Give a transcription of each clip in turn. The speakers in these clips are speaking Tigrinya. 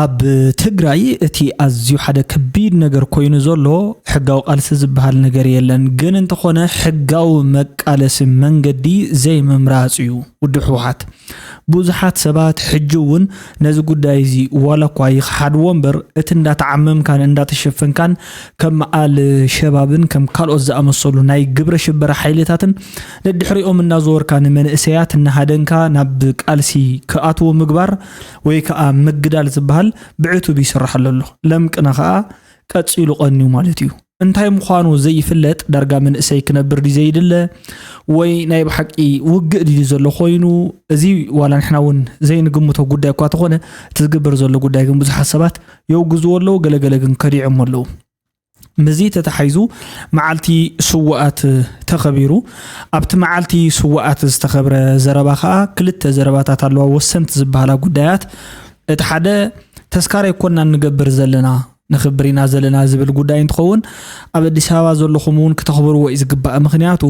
ኣብ ትግራይ እቲ ኣዝዩ ሓደ ከቢድ ነገር ኮይኑ ዘሎ ሕጋዊ ቃልሲ ዝበሃል ነገር የለን። ግን እንተኾነ ሕጋዊ መቃለሲ መንገዲ ዘይምምራፅ እዩ። ውድብ ህወሓት ብዙሓት ሰባት ሕጂ እውን ነዚ ጉዳይ እዚ ዋላ እኳ ይኽሓድዎ እምበር እቲ እንዳተዓመምካን እንዳተሸፈንካን ከም ኣል ሸባብን ከም ካልኦት ዝኣመሰሉ ናይ ግብረ ሽበራ ሓይልታትን ደድሕሪኦም እናዘወርካ ንመንእሰያት እናሃደንካ ናብ ቃልሲ ክኣትዉ ምግባር ወይ ከዓ ምግዳል ዝበሃል ብዕቱብ ይስራሓሉ ኣሎ። ለምቅና ከዓ ቀፂሉ ቀንዩ ማለት እዩ። እንታይ ምዃኑ ዘይፍለጥ ዳርጋ መንእሰይ ክነብር ድዩ ዘይድለ ወይ ናይ ብሓቂ ውግእ ድዩ ዘሎ ኮይኑ፣ እዚ ዋላ ንሕና እውን ዘይንግምቶ ጉዳይ እኳ ተኾነ እቲ ዝግበር ዘሎ ጉዳይ ግን ብዙሓት ሰባት የውግዝዎ ኣለዉ፣ ገለገለ ግን ከዲዖም ኣለዉ። ምስዚ ተተሓሒዙ መዓልቲ ስውኣት ተኸቢሩ። ኣብቲ መዓልቲ ስውኣት ዝተኸብረ ዘረባ ከዓ ክልተ ዘረባታት ኣለዋ ወሰንቲ ዝበሃላ ጉዳያት። እቲ ሓደ ተስካር ኣይኮንና ንገብር ዘለና ንኽብር ኢና ዘለና ዝብል ጉዳይ እንትኸውን ኣብ ኣዲስ ኣበባ ዘለኹም እውን ክተኽብርዎ እዩ ዝግባእ። ምኽንያቱ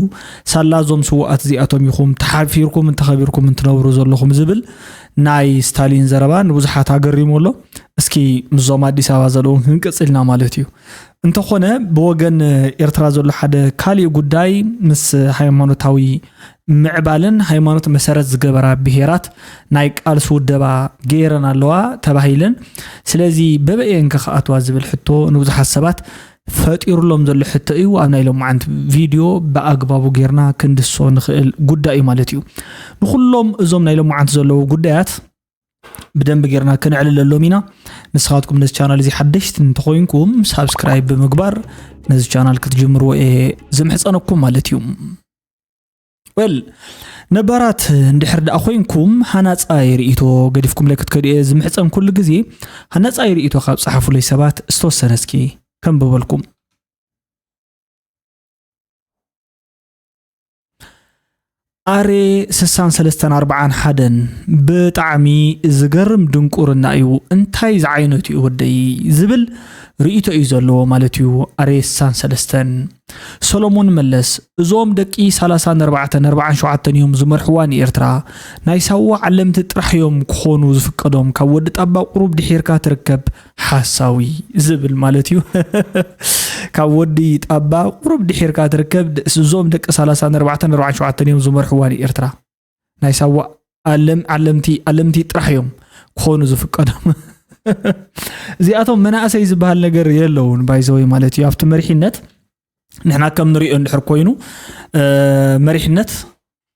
ሳላ እዞም ስውኣት እዚኣቶም ኢኹም ተሓፊርኩም እንተኸቢርኩም እንትነብሩ ዘለኹም ዝብል ናይ ስታሊን ዘረባ ንብዙሓት ኣገሪሙ ኣሎ። እስኪ ምስዞም ኣዲስ ኣበባ ዘለዉ ክንቅፅልና ማለት እዩ። እንተኾነ ብወገን ኤርትራ ዘሎ ሓደ ካሊእ ጉዳይ ምስ ሃይማኖታዊ ምዕባልን ሃይማኖት መሰረት ዝገበራ ብሄራት ናይ ቃልሲ ውደባ ገይረን ኣለዋ ተባሂለን። ስለዚ በበየን ከ ክኣትዋ ዝብል ሕቶ ንብዙሓት ሰባት ፈጢሩሎም ዘሎ ሕቶ እዩ። ኣብ ናይ ሎማዓንቲ ቪድዮ ብኣግባቡ ጌርና ክንድሶ ንኽእል ጉዳይ እዩ ማለት እዩ። ንኹሎም እዞም ናይ ሎማዓንቲ ዘለዉ ጉዳያት ብደንብ ጌርና ክነዕልለሎም ኢና። ንስኻትኩም ነዚ ቻናል እዚ ሓደሽቲ እንተኾይንኩም ሳብስክራይብ ብምግባር ነዚ ቻናል ክትጅምርዎ እየ ዝምሕፀነኩም ማለት እዩ። ወል ነባራት እንድሕር ደኣ ኮይንኩም ሃናፃይ ርእይቶ ገዲፍኩም ለክትከዱ እየ ዝምሕፀን። ኩሉ ግዜ ሃናፃይ ርእይቶ ካብ ፀሓፉለይ ሰባት ዝተወሰነ እስኪ ከንብበልኩም። ኣሬ ስሳን ሰለስተን ኣርባዓን ሓደን ብጣዕሚ ዝገርም ድንቁርና እዩ። እንታይ ዝዓይነቱ እዩ ወደይ ዝብል ርእይቶ እዩ ዘለዎ ማለት እዩ። ኣሬ ስሳን ሰለስተን ሰሎሞን መለስ፣ እዞም ደቂ ሰላሳን ኣርባዕተን ኣርባዓን ሸውዓተን እዮም ዝመርሕዋ ንኤርትራ። ናይ ሳዋ ዓለምቲ ጥራሕ እዮም ክኾኑ ዝፍቀዶም። ካብ ወዲ ጣባ ቁሩብ ድሒርካ ትርከብ ሓሳዊ ዝብል ማለት እዩ። ካብ ወዲ ጣባ ቁሩብ ድሒርካ ትርከብ። እዞም ደቂ ሰላሳን ኣርባዕተን ኣርባዓን ሸውዓተን እዮም ዝመርሕዋ ንኤርትራ። ናይ ሳዋ ኣለም-፣ ኣለምቲ፣ ኣለምቲ ጥራሕ እዮም ክኾኑ ዝፍቀዶም። እዚኣቶም መናእሰይ ዝበሃል ነገር የለውን ባይዘወይ ማለት እዩ። ኣብቲ መሪሕነት ንሕና ከም ንሪኦ እንድሕር ኮይኑ፣ እ፣ መሪሕነት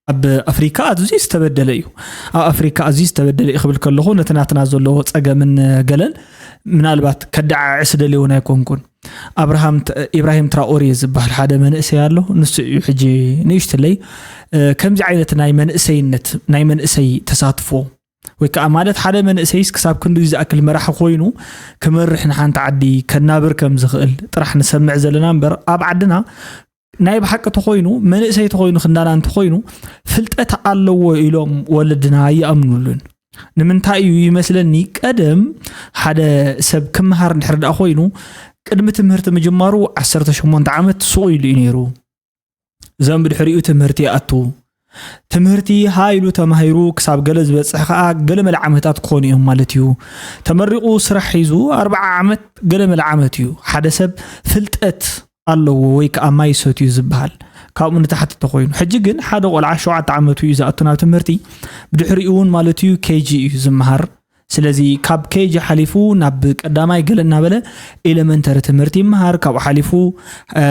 ኣብ ኣፍሪካ ኣዝዩ ዝተበደለ እዩ። ኣብ ኣፍሪካ ኣዝዩ ዝተበደለ እዩ ክብል ከለኹ ነቲ ናትና ዘሎ ፀገምን ገለን ምናልባት ከደዓዕስ ደልየውን ኣይኮንኩን። ኣብርሃም ት-፣ ኢብራሂም ትራኦሬ ዝበሃል ሓደ መንእሰይ ኣሎ። ንሱ እዩ ሕጂ ንእሽትለይ፣ እ፣ ከምዚ ዓይነት ናይ መንእሰይነት፣ ናይ መንእሰይ ተሳትፎ ወይ ከዓ ማለት ሓደ መንእሰይስ ክሳብ ክንድዚ ዝኣክል መራሒ ኮይኑ ክመርሕ ንሓንቲ ዓዲ ከናብር ከም ዝኽእል ጥራሕ ንሰምዕ ዘለና እምበር ኣብ ዓድና ናይ ብሓቂ ተኾይኑ መንእሰይ ተኾይኑ ክንዳና እንተኾይኑ ፍልጠት ኣለዎ ኢሎም ወለድና ኣይኣምኑሉን። ንምንታይ እዩ ይመስለኒ ቀደም ሓደ ሰብ ክምሃር እንድሕር ደኣ ኮይኑ ቅድሚ ትምህርቲ ምጅማሩ ዓሰርተ ሸሞንተ ዓመት ሱቕ ኢሉ እዩ ነይሩ። እዞም ብድሕሪኡ ትምህርቲ ይኣቱ። ትምህርቲ ሃ ኢሉ ተማሂሩ ክሳብ ገለ ዝበጽሕ ከኣ ገለ መለ ዓመታት ክኾኑ እዮም ማለት እዩ። ተመሪቑ ስራሕ ሒዙ ኣርብዓ ዓመት ገለ መለ ዓመት እዩ። ሓደ ሰብ ፍልጠት ኣለዎ ወይ ከኣ ማይ ሰትዩ ዝበሃል ካብኡ ንታሕቲ ተኾይኑ። ሕጂ ግን ሓደ ቆልዓ ሸውዓተ ዓመቱ እዩ ዝኣቱ ናብ ትምህርቲ። ብድሕሪኡ እውን ማለት እዩ ኬጂ እዩ ዝመሃር። ስለዚ ካብ ኬጂ ሓሊፉ ናብ ቀዳማይ ገለ እናበለ ኤለመንተሪ ትምህርቲ ይመሃር። ካብኡ ሓሊፉ፣ እ፣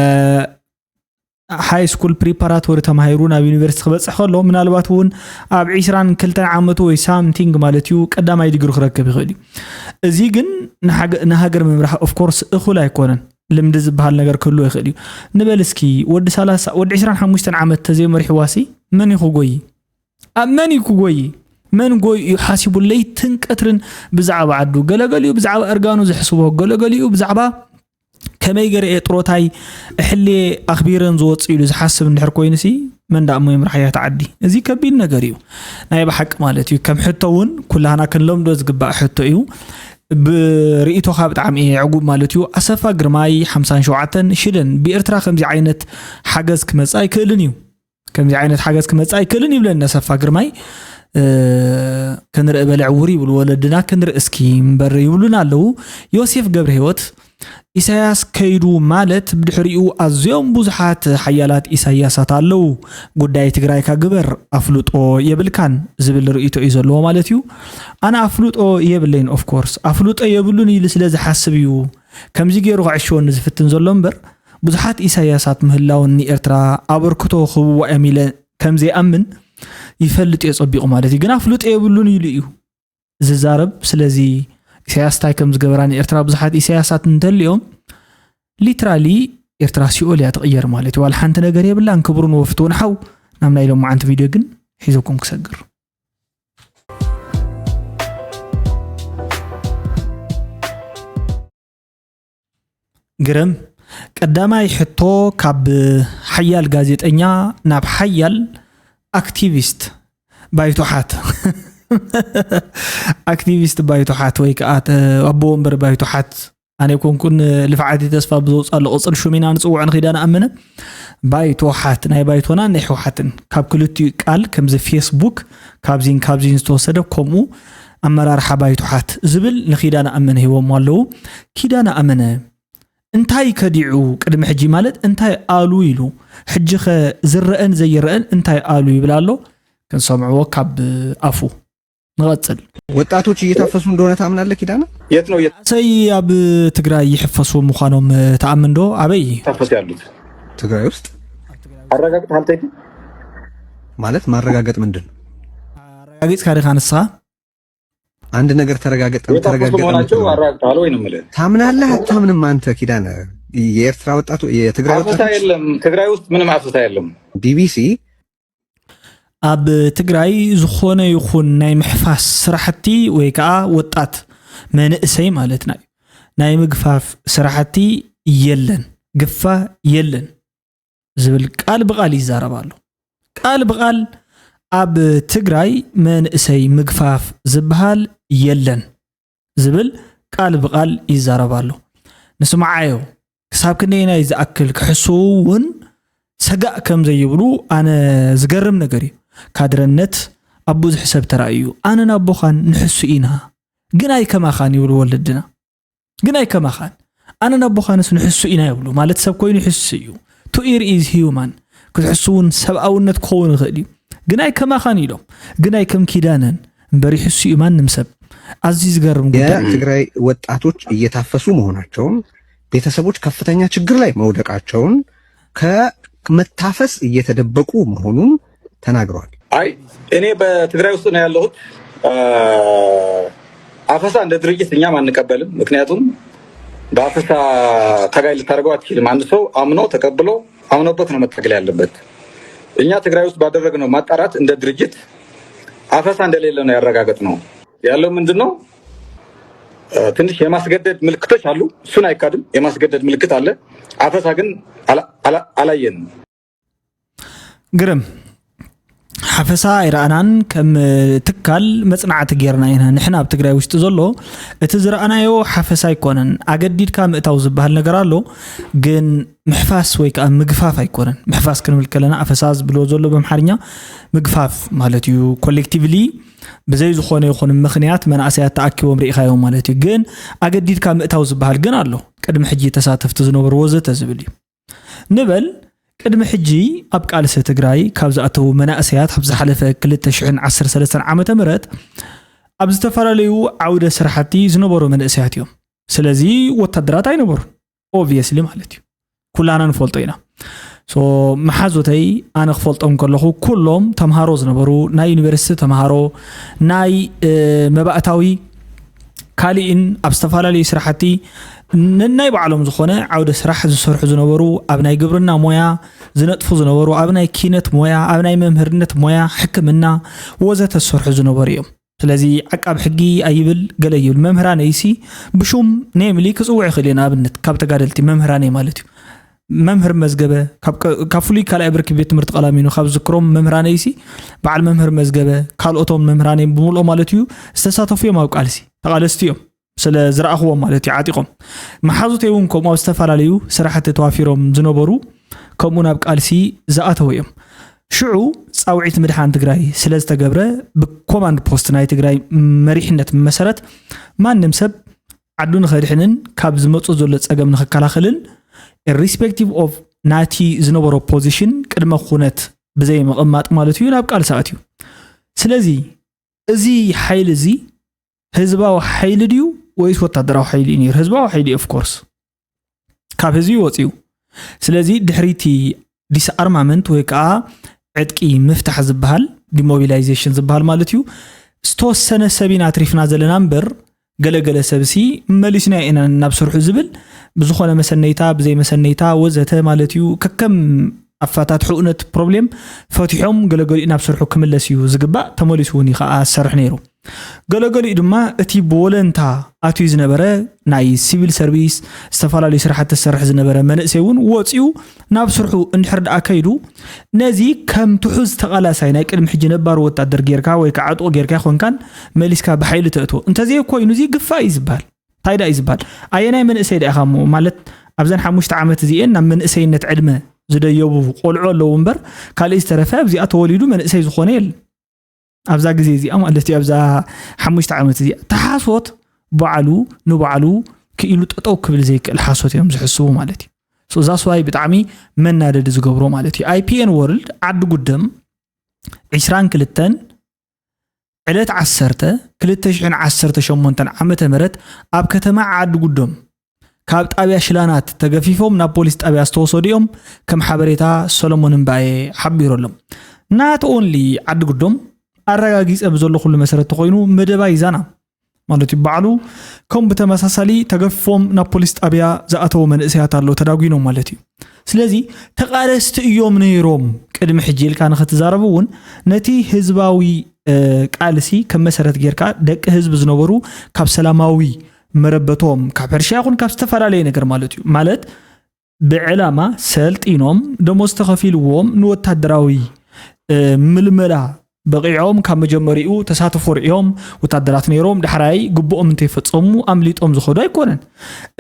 ሃይ ስኩል ፕሪፓራቶሪ ተማሂሩ ናብ ዩኒቨርሲቲ ክበፅሕ ከሎ ምናልባት እውን ኣብ ዒስራን ክልተን ዓመቱ ወይ ሳምቲንግ ማለት እዩ ቀዳማይ ዲግሪ ክረክብ ይኽእል እዩ። እዚ ግን ንሃገ-፣ ንሃገር ምምራሕ ኦፍኮርስ እኹል ኣይኮነን። ልምዲ ዝበሃል ነገር ክህልዎ ይኽእል እዩ። ንበል እስኪ ወዲ ሰላሳ፣ ወዲ ዒስራን ሓሙሽተን ዓመት ተዘይመሪሕዋሲ መን እዩ ክጎይ? ኣብ መን እዩ ክጎይ? መን ጎይ እዩ ሓሲቡ ለይትን ቀትርን ብዛዕባ ዓዱ? ገለገሊኡ ብዛዕባ እርጋኑ ዝሕስቦ፣ ገለገሊኡ ብዛዕባ ከመይ ገይረ እየ ጥሮታይ እሕልየ ኣኽቢረን ዝወፅእ ኢሉ ዝሓስብ እንድሕር ኮይኑሲ መን ደኣ እሞ ይምርሓያ እታ ዓዲ? እዚ ከቢድ ነገር እዩ ናይ ብሓቂ ማለት እዩ። ከም ሕቶ እውን ኩላህና ክንለምዶ ዝግባእ ሕቶ እዩ። ብርእይቶኻ ብጣዕሚ እየ ዕጉብ ማለት እዩ። ኣሰፋ ግርማይ ሓምሳን ሸውዓተን ሽደን ብኤርትራ ከምዚ ዓይነት ሓገዝ ክመጽእ ኣይክእልን እዩ። ከምዚ ዓይነት ሓገዝ ክመጽእ ኣይክእልን ይብለኒ ኣሰፋ ግርማይ። እ፣ ክንርኢ በልዕ ውር ይብሉ ወለድና፣ ክንርኢ እስኪ እምበር ይብሉና ኣለዉ። ዮሴፍ ገብረ ህይወት፣ ኢሳያስ ከይዱ ማለት ብድሕሪኡ ኣዝዮም ብዙሓት ሓያላት ኢሳያሳት ኣለዉ። ጉዳይ ትግራይካ ግበር፣ ኣፍልጦ የብልካን ዝብል ርእይቶ እዩ ዘለዎ ማለት እዩ። ኣነ ኣፍልጦ የብለይን፣ ኦፍ ኮርስ ኣፍልጦ የብሉን ኢሉ ስለ ዝሓስብ እዩ ከምዚ ገይሩ ክዕሽወኒ ዝፍትን ዘሎ እምበር፣ ብዙሓት ኢሳያሳት ምህላውን ንኤርትራ ኣበርክቶ ክህብዋ እዮም ኢለ ከም ዘይኣምን ይፈልጥ እየ ጸቢቑ ማለት እዩ። ግን ኣፍልጦ የብሉን ኢሉ እዩ ዝዛረብ። ስለዚ ኢሳያስ እንታይ ከም ዝገበራ ንኤርትራ ብዙሓት ኢሳያሳት እንተልዮም፣ ሊትራሊ ኤርትራ ሲኦል እያ ትቕየር ማለት እዩ። ዋላ ሓንቲ ነገር የብላን። ክብሩን ወፍትውን ሓው፣ ናብ ናይ ሎማዓንቲ ቪድዮ ግን ሒዘኩም ክሰግር። ግርም፣ ቀዳማይ ሕቶ፣ ካብ ሓያል ጋዜጠኛ ናብ ሓያል ኣክቲቪስት ባይቶሓት። ኣክቲቪስት ባይቶሓት ወይ ከዓ ተ-፣ ኣቦ ወንበር ባይቶሓት ኣነ ኣይኮንኩን። ልፍዓቲ ተስፋ ብዘውፅኣሉ ቅፅል ሹም ኢና ንፅውዖ ንኺዳነ ኣመነ። ባይቶሓት፣ ናይ ባይቶናን ናይ ህወሓትን ካብ ክልቲኡ ቃል፣ ከምዚ ፌስቡክ ካብዚን ካብዚን ዝተወሰደ፣ ከምኡ ኣመራርሓ ባይቶሓት ዝብል ንኺዳነ ኣመነ ሂቦሞ ኣለዉ። ኪዳነ ኣመነ እንታይ ከዲዑ ቅድሚ ሕጂ፣ ማለት እንታይ ኣሉ ኢሉ፣ ሕጂ ኸ ዝረአን ዘይረአን እንታይ ኣሉ ይብል ኣሎ። ክንሰምዕዎ ካብ ኣፉ ንቐጽል። ወጣቶች እየታፈሱ እንደሆነ ታምናለህ ኪዳነ? የት ነው እየት- ሰይ ኣብ ትግራይ ይሕፈሱ ምዃኖም ትኣምን ዶ? ኣበይ? እየታፈሱ ያሉት? ትግራይ ውስጥ? አረጋግጥ ሀብቴ። ማለት ማረጋገጥ ምንድን ነው? ኣረጋጊጽካ ዲኻ ንስኻ? አንድ ነገር ተረጋገጠ፣ እየታፈሱ ተረጋገጠ መሆናቸው የምትለው አረጋግጠሃል ወይ ነው የምልህ? ታምናለህ አታምንም? አንተ ኪዳነ፣ የኤርትራ ወጣቱ፣ የትግራይ አፈሳ ወጣቶች የለም። ትግራይ ውስጥ ምንም አፈሳ የለም። ቢቢሲ ኣብ ትግራይ ዝኾነ ይኹን ናይ ምሕፋስ ስራሕቲ ወይ ከዓ ወጣት መንእሰይ ማለትና እዩ፣ ናይ ምግፋፍ ስራሕቲ የለን፣ ግፋ የለን ዝብል ቃል ብቃል ይዛረብ ኣሎ። ቃል ብቃል ኣብ ትግራይ መንእሰይ ምግፋፍ ዝበሃል የለን ዝብል ቃል ብቃል ይዛረብ ኣሎ። ንስምዓዮ፣ ክሳብ ክንደየናይ ዝኣክል ክሕስዉ እውን ሰጋእ ከም ዘይብሉ ኣነ ዝገርም ነገር እዩ። ካድረነት ኣብ ብዙሕ ሰብ ተራእዩ፣ ኣነን ኣቦኻን ንሕሱ ኢና፣ ግን ኣይከማኻን ይብሉ ወለድና። ግን ኣይከማኻን፣ ኣነን ኣቦኻንስ ንሕሱ ኢና ይብሉ። ማለት ሰብ ኮይኑ ይሕሱ እዩ። To err is human። ክትሕሱ እውን ሰብኣውነት ክኸውን ይኽእል እዩ። ግን ኣይከማኻን ኢሎም፣ ግን ኣይከም ኪዳነን እምበር ይሕሱ እዩ ማንም ሰብ። ኣዝዩ ዝገርም ጉዳይ። የትግራይ ወጣቶች እየታፈሱ መሆናቸውን፣ ቤተሰቦች ከፍተኛ ችግር ላይ መውደቃቸውን፣ ከመታፈስ እየተደበቁ መሆኑን ተናግረዋል። አይ እኔ በትግራይ ውስጥ ነው ያለሁት። አ፣ አፈሳ እንደ ድርጅት እኛም አንቀበልም። ምክንያቱም በአፈሳ ታጋይ ልታደርገው አትችልም። አንድ ሰው አምኖ ተቀብሎ አምኖበት ነው መታገል ያለበት። እኛ ትግራይ ውስጥ ባደረግነው ማጣራት እንደ ድርጅት አፈሳ እንደሌለ ነው ያረጋገጥነው። ያለው ምንድን ነው? እ፣ ትንሽ የማስገደድ ምልክቶች አሉ። እሱን አይካድም። የማስገደድ ምልክት አለ። አፈሳ ግን አላ-፣ አላ-፣ አላየንም። ግርም። ሓፈሳ ኣይረኣናን፣ ከም ትካል መጽናዕቲ ጌርና ኢና። ንሕና ኣብ ትግራይ ውሽጢ ዘሎ እቲ ዝረኣናዮ ሓፈሳ ኣይኮነን። ኣገዲድካ ምእታው ዝበሃል ነገር ኣሎ፣ ግን ምሕፋስ ወይ ከዓ ምግፋፍ ኣይኮነን። ምሕፋስ ክንብል ከለና ኣፈሳ ዝብሎ ዘሎ ብኣምሓርኛ ምግፋፍ ማለት እዩ። ኮሌክቲቭሊ ብዘይ ዝኾነ ይኹን ምኽንያት መናእሰያት ተኣኪቦም ርኢኻዮም ማለት እዩ። ግን ኣገዲድካ ምእታው ዝበሃል ግን ኣሎ። ቅድሚ ሕጂ ተሳተፍቲ ዝነበሩ ወዘተ ዝብል እዩ። ንበል፣ ቅድሚ ሕጂ ኣብ ቃልሲ ትግራይ ካብ ዝኣተዉ መናእሰያት ኣብ ዝሓለፈ ክልተ ሽሕን ዓሰርተ ሰለስተን ዓመተ ምህረት ኣብ ዝተፈላለዩ ዓውደ ስራሕቲ ዝነበሩ መንእሰያት እዮም። ስለዚ ወታደራት ኣይነበሩን፣ ኦብቪየስሊ ማለት እዩ። ኩላና ንፈልጦ ኢና። ሶ፣ መሓዙተይ ኣነ ክፈልጦም ከለኹ ኩሎም ተምሃሮ ዝነበሩ፣ ናይ ዩኒቨርሲቲ ተምሃሮ፣ ናይ፣ እ፣ መባእታዊ ካሊእን ኣብ ዝተፈላለዩ ስራሕቲ ነናይ ባዕሎም ዝኾነ ዓውደ ስራሕ ዝሰርሑ ዝነበሩ፣ ኣብ ናይ ግብርና ሞያ ዝነጥፉ ዝነበሩ፣ ኣብ ናይ ኪነት ሞያ፣ ኣብ ናይ መምህርነት ሞያ፣ ሕክምና ወዘተ ዝሰርሑ ዝነበሩ እዮም። ስለዚ ዓቃብ ሕጊ ኣይብል ገለ ይብል፣ መምህራነይሲ ብሹም ኔምሊ ክጽውዕ ይኽእል እየ። ንኣብነት ካብ ተጋደልቲ መምህራነይ ማለት እዩ። መምህር መዝገበ ካብ ቀ-፣ ካብ ፍሉይ ካልኣይ ብርኪ ቤት ትምህርቲ ቀላሚኖ ካብ ዝክሮም መምህራነይሲ በዓል መምህር መዝገበ፣ ካልኦቶም መምህራነይ ብምልኦ ማለት እዩ ዝተሳተፉ እዮም ኣብ ቃልሲ፣ ተቓለስቲ እዮም። ስለ ዝረኣኽዎም ማለት እዩ ዓጢቖም። መሓዙተይ እውን ከምኡ ኣብ ዝተፈላለዩ ስራሕቲ ተዋፊሮም ዝነበሩ ከምኡ ናብ ቃልሲ ዝኣተዉ እዮም። ሽዑ ፃውዒት ምድሓን ትግራይ ስለ ዝተገብረ ብኮማንድ ፖስት ናይ ትግራይ መሪሕነት መሰረት ማንም ሰብ ዓዱ ንኸድሕንን ካብ ዝመፁ ዘሎ ፀገም ንኽከላኸልን irrespective of ናቲ ዝነበሮ ፖዚሽን ቅድመ ኩነት ብዘይ ምቕማጥ ማለት እዩ ናብ ቃልሲ ኣትዩ። ስለዚ እዚ ሓይሊ እዚ ህዝባዊ ሓይሊ ድዩ ወይስ ወታደራዊ ሓይሊ እዩ ነይሩ? ህዝባዊ ሓይሊ of course ካብ ህዝቢ ወፂኡ። ስለዚ ድሕሪቲ ዲስኣርማመንት ወይ ከዓ ዕጥቂ ምፍታሕ ዝበሃል ዲሞቢላይዜሽን ዝበሃል ማለት እዩ ዝተወሰነ ሰብ ኢና ኣትሪፍና ዘለና እምበር ገለገለ ሰብሲ መሊስና ኢና ናብ ስርሑ ዝብል ብዝኾነ መሰነይታ ብዘይ መሰነይታ ወዘተ ማለት እዩ ከከም ኣፋታት ሕኡነት ፕሮብሌም ፈቲሖም ገለገሊኡ ናብ ስርሑ ክምለስ እዩ ዝግባእ ተመሊሱ እውን እዩ ከዓ ዝሰርሕ ነይሩ። ገለገሊኡ ድማ እቲ ብወለንታ ኣትዩ ዝነበረ ናይ ሲቪል ሰርቪስ ዝተፈላለዩ ስራሕቲ ዝሰርሕ ዝነበረ መንእሰይ እውን ወፂኡ ናብ ስርሑ እንድሕር ደኣ ከይዱ ነዚ ከም ትሑዝ ተቓላሳይ ናይ ቅድሚ ሕጂ ነባር ወታደር ጌርካ ወይ ከዓ ዕጡቕ ጌርካ ይኾንካን መሊስካ ብሓይሊ ተእትዎ እንተዘይኮይኑ እዚ ግፋ እዩ ዝበሃል። እንታይ ደኣ እዩ ዝበሃል? ኣየናይ መንእሰይ ደኣ ኢኻ እሞ ማለት ኣብዘን ሓሙሽተ ዓመት እዚኤን ናብ መንእሰይነት ዕድመ ዝደየቡ ቆልዑ ኣለዉ እምበር ካልእ ዝተረፈ ኣብዚኣ ተወሊዱ መንእሰይ ዝኾነ የለን። ኣብዛ ግዜ እዚኣ ማለት እዩ ኣብዛ ሓሙሽተ ዓመት እዚኣ ተሓሶት ባዕሉ ንባዕሉ ክኢሉ ጠጠው ክብል ዘይክእል ሓሶት እዮም ዝሕስቡ ማለት እዩ። እዛ ስዋይ ብጣዕሚ መናደዲ ዝገብሮ ማለት እዩ። ኣይፒኤን ወርልድ ዓዲ ጉደም ዕስራን ክልተን ዕለት ዓሰርተ ክልተ ሽሕን ዓሰርተ ሸሞንተን ዓመተ ምህረት ኣብ ከተማ ዓዲ ጉዶም ካብ ጣብያ ሽላናት ተገፊፎም ናብ ፖሊስ ጣብያ ዝተወሰዱ እዮም ከም ሓበሬታ ሰሎሞን እምባየ ሓቢሩ ኣሎ። ናት ኦንሊ ዓዲ ጉዶም ኣረጋጊፀ ብዘለኹሉ መሰረት ተኮይኑ መደባይ ዛና ማለት እዩ ባዕሉ ከም ብተመሳሳሊ ተገፊፎም ናብ ፖሊስ ጣብያ ዝኣተው መንእሰያት ኣሎ ተዳጒኖም ማለት እዩ። ስለዚ ተቓለስቲ እዮም ነይሮም ቅድሚ ሕጂ ኢልካ ንኽትዛረቡ እውን ነቲ ህዝባዊ ቃልሲ ከም መሰረት ጌርካ ደቂ ህዝቢ ዝነበሩ ካብ ሰላማዊ መረበቶም ካብ ሕርሻ ይኹን ካብ ዝተፈላለየ ነገር ማለት እዩ ማለት ብዕላማ ሰልጢኖም ደሞዝ ተኸፊልዎም ንወታደራዊ ምልመላ በቒዖም ካብ መጀመሪኡ ተሳትፎ ርእዮም ወታደራት ነይሮም ዳሕራይ ግቡኦም እንተይፈጸሙ ኣምሊጦም ዝኸዱ ኣይኮነን።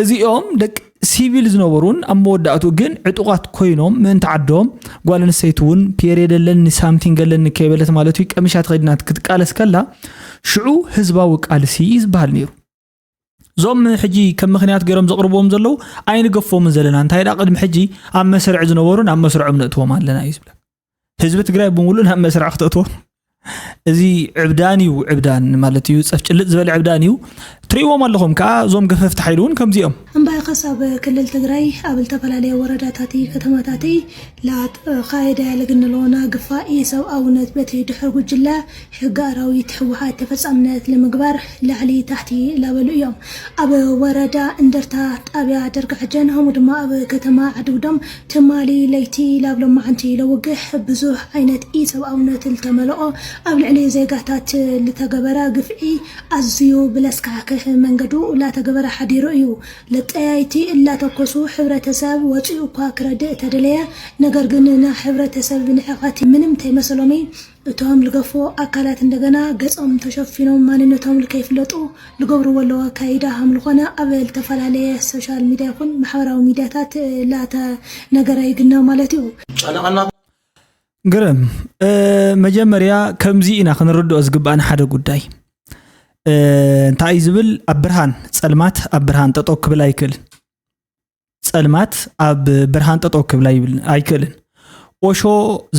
እዚኦም ደቂ ሲቪል ዝነበሩን ኣብ መወዳእቱ ግን ዕጡቓት ኮይኖም ምእንቲ ዓዶም ጓል ኣንስተይቲ እውን ፔሪየድ ኣለኒ ሳምቲንግ ኣለኒ ከይበለት ማለት እዩ ቀሚሻ ተኸዲና ክትቃለስ ከላ ሽዑ ህዝባዊ ቃልሲ እዩ ዝበሃል ነይሩ። እዞም ሕጂ ከም ምኽንያት ገይሮም ዘቕርብዎም ዘለዉ ኣይንገፎምን ዘለና እንታይ ደኣ ቅድሚ ሕጂ ኣብ መስርዕ ዝነበሩ ናብ መስርዖም ነእትዎም ኣለና እዩ ዝብለካ። ህዝቢ ትግራይ ብምሉእ ናብ መስርዕ ክተእትዎ እዚ ዕብዳን እዩ ዕብዳን ማለት እዩ ጸፍጭልጥ ዝበለ ዕብዳን እዩ። ትርእይዎም ኣለኹም ከዓ እዞም ገፈፍቲ ሓይሊ እውን ከምዚኦም። እምባይኸስ ኣብ ክልል ትግራይ ኣብ ዝተፈላለየ ወረዳታቲ ከተማታቲ ላተኻየደ ያለ ግን ለሆነ ግፋ ኢሰብኣውነት በቲ ድሕር ጉጅለ ሕጊ ኣራዊት ህወሓት ተፈፃምነት ለምግባር ላዕሊ ታሕቲ ላበሉ እዮም። ኣብ ወረዳ እንደርታ ጣብያ ደርጋሕጀን ከምኡ ድማ ኣብ ከተማ ዓድጉዶም ትማሊ ለይቲ ላብ ሎማዓንቲ ለውግሕ ብዙሕ ዓይነት ኢሰብኣውነት ልተመልኦ ኣብ ልዕሊ ዜጋታት ልተገበረ ግፍዒ ኣዝዩ ብለስካሕክሕ መንገዱ ላተገበረ ሓዲሩ እዩ። ለጠያይቲ እላተኮሱ ሕብረተሰብ ወፂኡ እኳ ክረድእ ተደለየ፣ ነገር ግን ንሕብረተሰብ ንዕቐት ምንም ተይመሰሎሚ እቶም ልገፎ ኣካላት እንደገና ገፆም ተሸፊኖም ማንነቶም ልከይፍለጡ ልገብርዎ ኣለዎ ኣካይዳ ሃምልኾነ ኣብ ልተፈላለየ ሶሻል ሚድያ ይኹን ማሕበራዊ ሚድያታት ላተ ነገረ ይግነ ማለት እዩ። ጨነቐና ግርም መጀመርያ ከምዚ ኢና ክንርድኦ ዝግባእና ሓደ ጉዳይ እንታይ እዩ ዝብል ኣብ ብርሃን ፀልማት ኣብ ብርሃን ጠጠው ክብል ኣይክእልን ጸልማት ኣብ ብርሃን ጠጠው ክብል ኣይክእልን። ኦሾ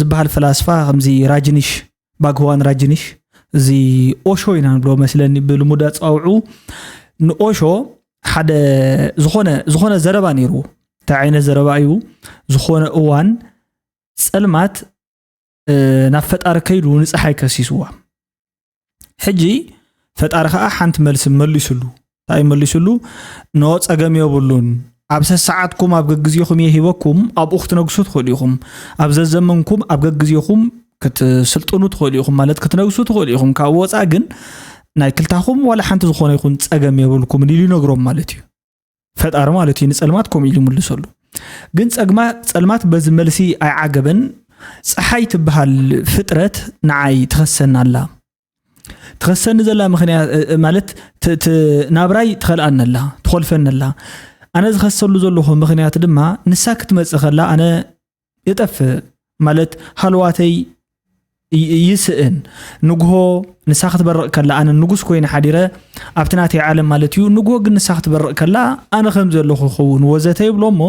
ዝበሃል ፈላስፋ ከምዚ ራጅኒሽ ባግዋን ራጅኒሽ እዚ ኦሾ ኢና ንብሎ መስለኒ ብልሙድ ኣጸዋውዑ ንኦሾ ሓደ ዝኾነ ዝኾነ ዘረባ ነይርዎ እንታይ ዓይነት ዘረባ እዩ ዝኾነ እዋን ጸልማት ናብ ፈጣሪ ከይዱ ንፀሓይ ከሲስዋ ሕጂ ፈጣሪ ከዓ ሓንቲ መልሲ መሊስሉ እንታይ መሊስሉ ኖ ፀገም የብሉን ኣብ ሰሰዓትኩም ኣብ ገግዜኹም እየ ሂበኩም ኣብኡ ክትነግሱ ትኽእሉ ኢኹም ኣብ ዘዘመንኩም ኣብ ገግዜኹም ክትስልጥኑ ትኽእሉ ኢኹም ማለት ክትነግሱ ትኽእሉ ኢኹም ካብ ወፃ ግን ናይ ክልታኹም ዋላ ሓንቲ ዝኾነ ይኹን ፀገም የብልኩምን ኢሉ ይነግሮም ማለት እዩ ፈጣሪ ማለት እዩ ንፀልማት ከምኡ ኢሉ ይምልሰሉ ግን ፀግማ ፀልማት በዚ መልሲ ኣይዓገበን ፀሓይ ትበሃል ፍጥረት ንዓይ ትኸሰኒ ኣላ ትኸሰኒ ዘላ ምክንያት ማለት ናብራይ ትኸልኣኒ ኣላ ትኾልፈኒ ኣላ ኣነ ዝኸሰሉ ዘለኹ ምክንያት ድማ ንሳ ክትመፅእ ከላ ኣነ የጠፍእ ማለት ሃልዋተይ ይ- ይስእን። ንግሆ ንሳ ክትበርቕ ከላ ኣነ ንጉስ ኮይነ ሓዲረ ኣብቲ ናተይ ዓለም ማለት እዩ። ንግሆ ግን ንሳ ክትበርቕ ከላ ኣነ ከም ዘለኹ ክኸውን ወዘተ ይብሎ እሞ፣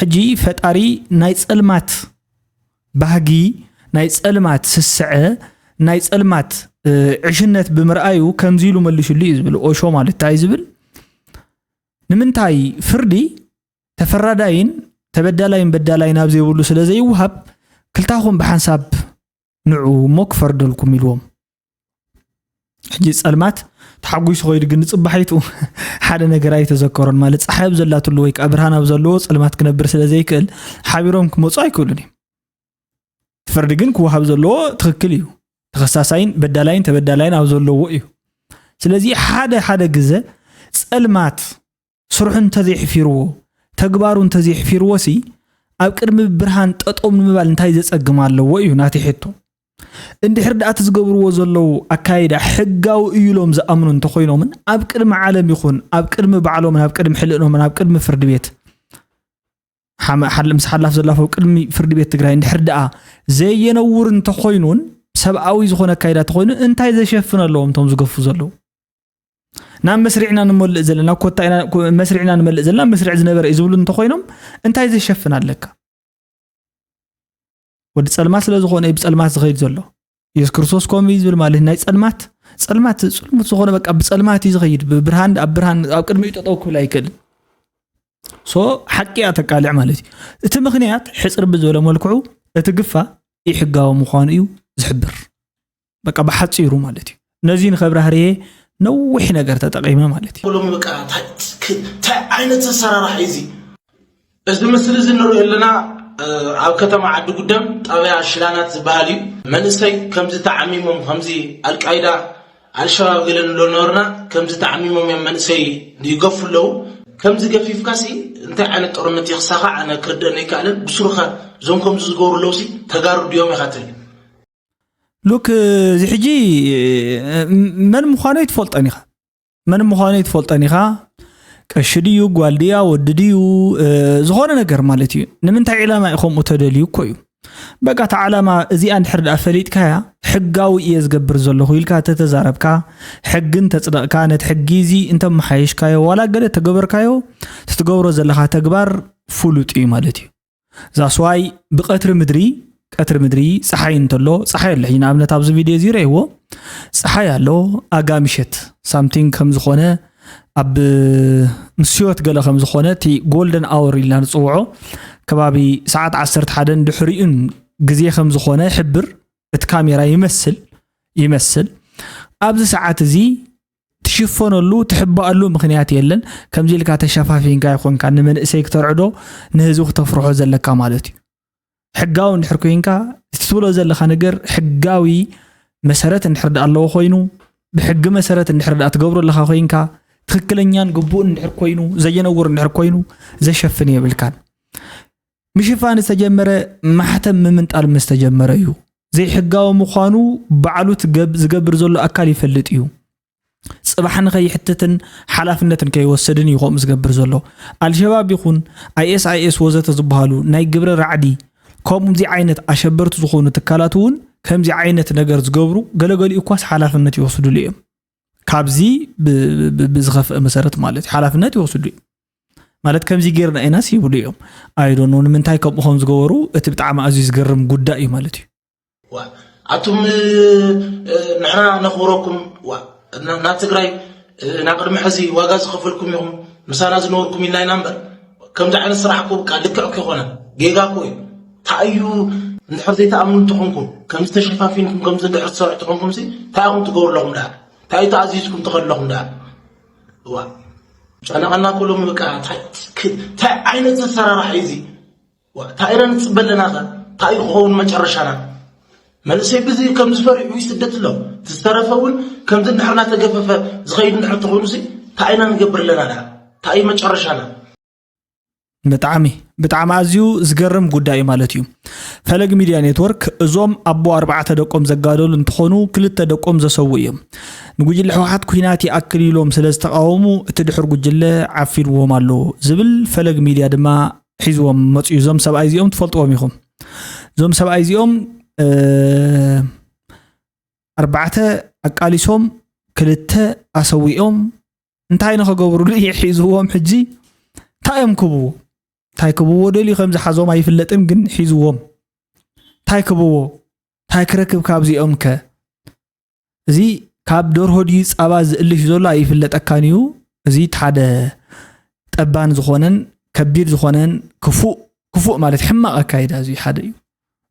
ሕጂ ፈጣሪ ናይ ጸልማት ባህጊ፣ ናይ ጸልማት ስስዐ፣ ናይ ጸልማት ዕሽነት ብምርኣዩ ከምዚ ኢሉ መሊሱሉ እዩ ዝብል። ኦሾ ማለት እንታይ ዝብል? ንምንታይ ፍርዲ ተፈራዳይን ተበዳላይን በዳላይን ኣብ ዘይብሉ ስለ ዘይወሃብ፣ ክልታኹም ብሓንሳብ ንዑ እሞ ክፈርደልኩም ኢልዎም። ሕጂ ጸልማት ተሓጒሱ ኸይዱ ግን ንጽባሒቱ ሓደ ነገር ኣይተዘከሮን። ማለት ጸሓይ ኣብ ዘላትሉ ወይ ከዓ ብርሃን ኣብ ዘለዎ ጸልማት ክነብር ስለ ዘይክእል ሓቢሮም ክመፁ ኣይክእሉን እዮም። ፍርዲ ግን ክወሃብ ዘለዎ ትኽክል እዩ። ተኸሳሳይን በዳላይን ተበዳላይን ኣብ ዘለዎ እዩ። ስለዚ ሓደ ሓደ ግዘ ጸልማት ስርሑ እንተዘይሕፊርዎ፣ ተግባሩ እንተዘይሕፊርዎ ሲ ኣብ ቅድሚ ብርሃን ጠጠው ንምባል እንታይ ዘጸግም ኣለዎ እዩ ናተይ ሕቶ። እንድሕር ደኣ እቲ ዝገብርዎ ዘለዉ ኣካይዳ ሕጋዊ እዩ ኢሎም ዝኣምኑ እንተኾይኖምን ኣብ ቅድሚ ዓለም ይኹን ኣብ ቅድሚ ባዕሎምን ኣብ ቅድሚ ሕልእኖምን ኣብ ቅድሚ ፍርዲ ቤት ሓመ- ሓል- ምስ ሓላፍ ዘላፈው ቅድሚ ፍርዲ ቤት ትግራይ እንድሕር ደኣ ዘየነውር እንተኾይኑን ሰብኣዊ ዝኾነ ኣካይዳ እንተኾይኑ እንታይ ዘሸፍን ኣለዎም እቶም ዝገፉ ዘለዉ? ናብ መስሪዕና ንመልእ ዘለና ኮታ ኢና ኮ- መስሪዕና ንመልእ ዘለና መስርዕ ዝነበረ እዩ ዝብሉ እንተኾይኖም እንታይ ዘሸፍን ኣለካ? ወዲ ጸልማት ስለ ዝኾነ እዩ ብጸልማት ዝኸይድ ዘሎ። ኢየሱስ ክርስቶስ ከምኡ እዩ ዝብል ማለት ናይ ጸልማት ጸልማት ጽልሙት ዝኾነ በቃ ብጸልማት እዩ ዝኸይድ። ብብርሃን ኣብ ብርሃን ኣብ ቅድሚኡ ጠጠው ክብል ኣይክእልን። ሶ ሓቂ እያ ተቃልዕ ማለት እዩ። እቲ ምኽንያት ሕጽር ብዝበለ መልክዑ እቲ ግፋ ኢሕጋዊ ምዃኑ እዩ ዝሕብር። በቃ ብሓጺሩ ማለት እዩ። ነዚ ንኸብራህርየ ነዊሕ ነገር ተጠቂመ ማለት እዩ። ሎሚ በቃ እንታይ እንታይ ዓይነት ኣሰራርሓ እዩ እዚ? እዚ ምስሊ እዚ ንሪኦ ኣለና ኣብ ከተማ ዓዲ ጉደም ጣብያ ሽላናት ዝበሃል እዩ። መንእሰይ ከምዚ ተዓሚሞም ከምዚ ኣልቃይዳ ኣልሸባብ ገለ ንብሎ ነበርና ከምዚ ተዓሚሞም እዮም መንእሰይ ይገፉ ኣለዉ። ከምዚ ገፊፍካሲ እንታይ ዓይነት ጦርነት ይኽሳኻ ኣነ ክርደአኒ ኣይከኣለን። ብስሩኸ እዞም ከምዚ ዝገብሩ ኣለዉሲ ተጋሩ ድዮም ኢኻ ትብል? ሉክ እዚ ሕጂ መን ምዃኑ ኣይትፈልጦን ኢኻ። መን ምዃኑ ኣይትፈልጦን ኢኻ። ቀሺ ድዩ ጓል ድያ ወዲ ድዩ ዝኾነ ነገር ማለት እዩ። ንምንታይ ዕላማ እዩ ከምኡ ተደልዩ እኮ እዩ። በቃ እታ ዓላማ እዚኣ እንድሕር ደኣ ፈሊጥካያ ሕጋዊ እየ ዝገብር ዘለኹ ኢልካ ተተዛረብካ ሕግን ተጽደቕካ ነቲ ሕጊ እዚ እንተመሓየሽካዮ ዋላ ገለ ተገበርካዮ ትትገብሮ ዘለኻ ተግባር ፍሉጥ እዩ ማለት እዩ። ዛስዋይ ብቀትሪ ምድሪ ቀትሪ ምድሪ ፀሓይ እንተሎ ፀሓይ ኣሎ ሕጂ ንኣብነት ኣብዚ ቪድዮ እዚ ረእይዎ ፀሓይ ኣሎ ኣጋ ምሸት ሳምቲንግ ከም ዝኾነ ኣብ ምስ ህይወት ገለ ከም ዝኾነ እቲ ጎልደን ኣወር ኢልና ንፅውዖ ከባቢ ሰዓት ዓሰርተ ሓደን ድሕሪኡን ግዜ ከም ዝኾነ ሕብር እቲ ካሜራ ይመስል ይመስል ኣብዚ ሰዓት እዚ ትሽፈነሉ ትሕባኣሉ ምኽንያት የለን። ከምዚ ኢልካ ተሸፋፊንካ ይኾንካ ንመንእሰይ ክተርዕዶ ንህዝቢ ክተፍርሖ ዘለካ ማለት እዩ። ሕጋዊ እንድሕር ኮይንካ እቲ ትብሎ ዘለኻ ነገር ሕጋዊ መሰረት እንድሕር ደኣ ኣለዎ ኮይኑ ብሕጊ መሰረት እንድሕር ደኣ ትገብሮ ኣለኻ ኮይንካ ትኽክለኛን ግቡእን እንድሕር ኮይኑ ዘየነውር እንድሕር ኮይኑ ዘሸፍን የብልካን። ምሽፋን ዝተጀመረ ማሕተም ምምንጣል ምስ ተጀመረ እዩ። ዘይሕጋዊ ምዃኑ ባዕሉ ትገብ- ዝገብር ዘሎ ኣካል ይፈልጥ እዩ። ጽባሕ ንኸይሕትትን ሓላፍነትን ከይወሰድን እዩ ከምኡ ዝገብር ዘሎ። ኣልሸባብ ይኹን ኣይኤስኣይኤስ ወዘተ ዝበሃሉ ናይ ግብረ ራዕዲ ከምዚ ዓይነት ኣሸበርቲ ዝኾኑ ትካላት እውን ከምዚ ዓይነት ነገር ዝገብሩ ገለገሊኡ እኳስ ሓላፍነት ይወስድሉ እዮም። ካብዚ ብ- ብ- ብዝኸፍአ መሰረት ማለት እዩ ሓላፍነት ይወስዱ እዮም። ማለት ከምዚ ጌርና ኢናስ ይብሉ እዮም። ኣይዶኖ ንምንታይ ከምኡ ከም ዝገበሩ እቲ ብጣዕሚ ኣዝዩ ዝገርም ጉዳይ እዩ ማለት እዩ። ዋ ኣቱም ንሕና ነኽብረኩም ዋ ናብ ትግራይ ናብ ቅድሚ ሕዚ ዋጋ ዝኸፈልኩም ኢኹም ምሳና ዝነበርኩም ኢልና ኢና እምበር ከምዚ ዓይነት ስራሕ እኮ ብቃ ልክዕ እኮ ይኮነ ጌጋ እኮ እዩ። እንታይ እዩ እንድሕር ዘይተኣምኑ እንተኾንኩም ከምዚ ተሸፋፊንኩም ከምዚ እንድሕር ትሰርሑ ተኾንኩም ሲ እንታይ ኢኹም ትገብሩ ኣለኹም ደኣ እንታይ እዩ ተኣዚዝኩም ትኸዱ ኣለኹም ደኣ እዋ ጨነቐና እኮ ሎሚ በቃ እንታይ ዓይነት ኣሰራርሓ እዩ እዚ? እንታይ ኢና ንፅበ ኣለና ኸ? እንታይ እዩ ክኸውን መጨረሻና? መንእሰይ ብዚ ከም ዝፈሪዑ ይስደድ ኣሎ። እቲ ዝተረፈ እውን ከምዚ እንድሕር እናተገፈፈ ዝኸይድ እንድሕር ተኾይኑ ሲ እንታይ ኢና ንገብር ኣለና ደኣ? እንታይ እዩ መጨረሻና? ብጣዕሚ ብጣዕሚ ኣዝዩ ዝገርም ጉዳይ እዩ ማለት እዩ። ፈለግ ሚድያ ኔትወርክ እዞም ኣቦ ኣርባዕተ ደቆም ዘጋደሉ እንትኾኑ ክልተ ደቆም ዘሰዉ እዮም። ንጉጅለ ህወሓት ኩናት ይኣክል ኢሎም ስለ ዝተቃወሙ እቲ ድሑር ጉጅለ ዓፊንዎም ኣሎ ዝብል ፈለግ ሚድያ ድማ ሒዝዎም መፅኡ። እዞም ሰብኣይ እዚኦም ትፈልጥዎም ኢኹም። እዞም ሰብኣይ እዚኦም እ፣ ኣርባዕተ ኣቃሊሶም፣ ክልተ ኣሰዊኦም፣ እንታይ ንኸገብሩሉ እዩ ሒዝዎም? ሕጂ እንታይ እዮም ክብዎ? እንታይ ክብዎ ደልዩ ከም ዝሓዞም ኣይፍለጥን፣ ግን ሒዝዎም። እንታይ ክብዎ? እንታይ ክረክብ ካብዚኦም ከ? እዚ ካብ ደርሆ ድዩ ጻባ ዝእልሽ ዘሎ ኣይፍለጠካን እዩ። እዚ እቲ ሓደ ጠባን ዝኾነን ከቢድ ዝኾነን ክፉእ፣ ክፉእ ማለት ሕማቕ ኣካይዳ እዚ ሓደ እዩ።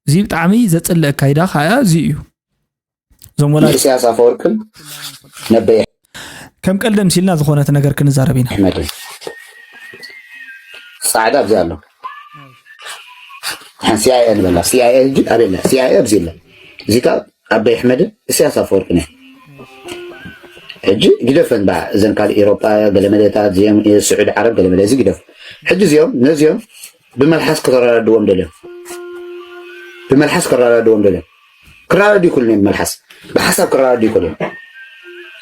እዚ ብጣዕሚ ዘጽልእ ኣካይዳ ከኣ እዚ እዩ። እዞም ወላዲ ኢሳያስ ኣፈወርቅን ነበይ ከም ቀልዲ ምሲልና ዝኾነት ነገር ክንዛረብ ኢና። ኣሕመድን ጻዕዳ ኣብዚ ኣሎ። ሓን ሲኣይኤ ንበላ። ሲኣይኤ ሕጂ ኣበይ ኣላ? ሲኣይኤ ኣብዚ ኣላ። እዚ ካብ ኣበይ ኣሕመድን ኢሳያስ ኣፈወርቅን እዮም። ሕጂ ግደፈን ባ እዘን ካልእ ኤሮጳ ገለመለታት፣ እዚኦም ስዑዲ ዓረብ ገለመለ፣ እዚ ግደፍ። ሕጂ እዚኦም ነዚኦም ብመልሓስ ክረዳድዎም ደልዮም። ብመልሓስ ክረዳድዎም ደልዮም። ክረዳድኡ ይክእሉ እዮም ብመልሓስ። ብሓሳብ ክረዳድኡ ይክእሉ እዮም።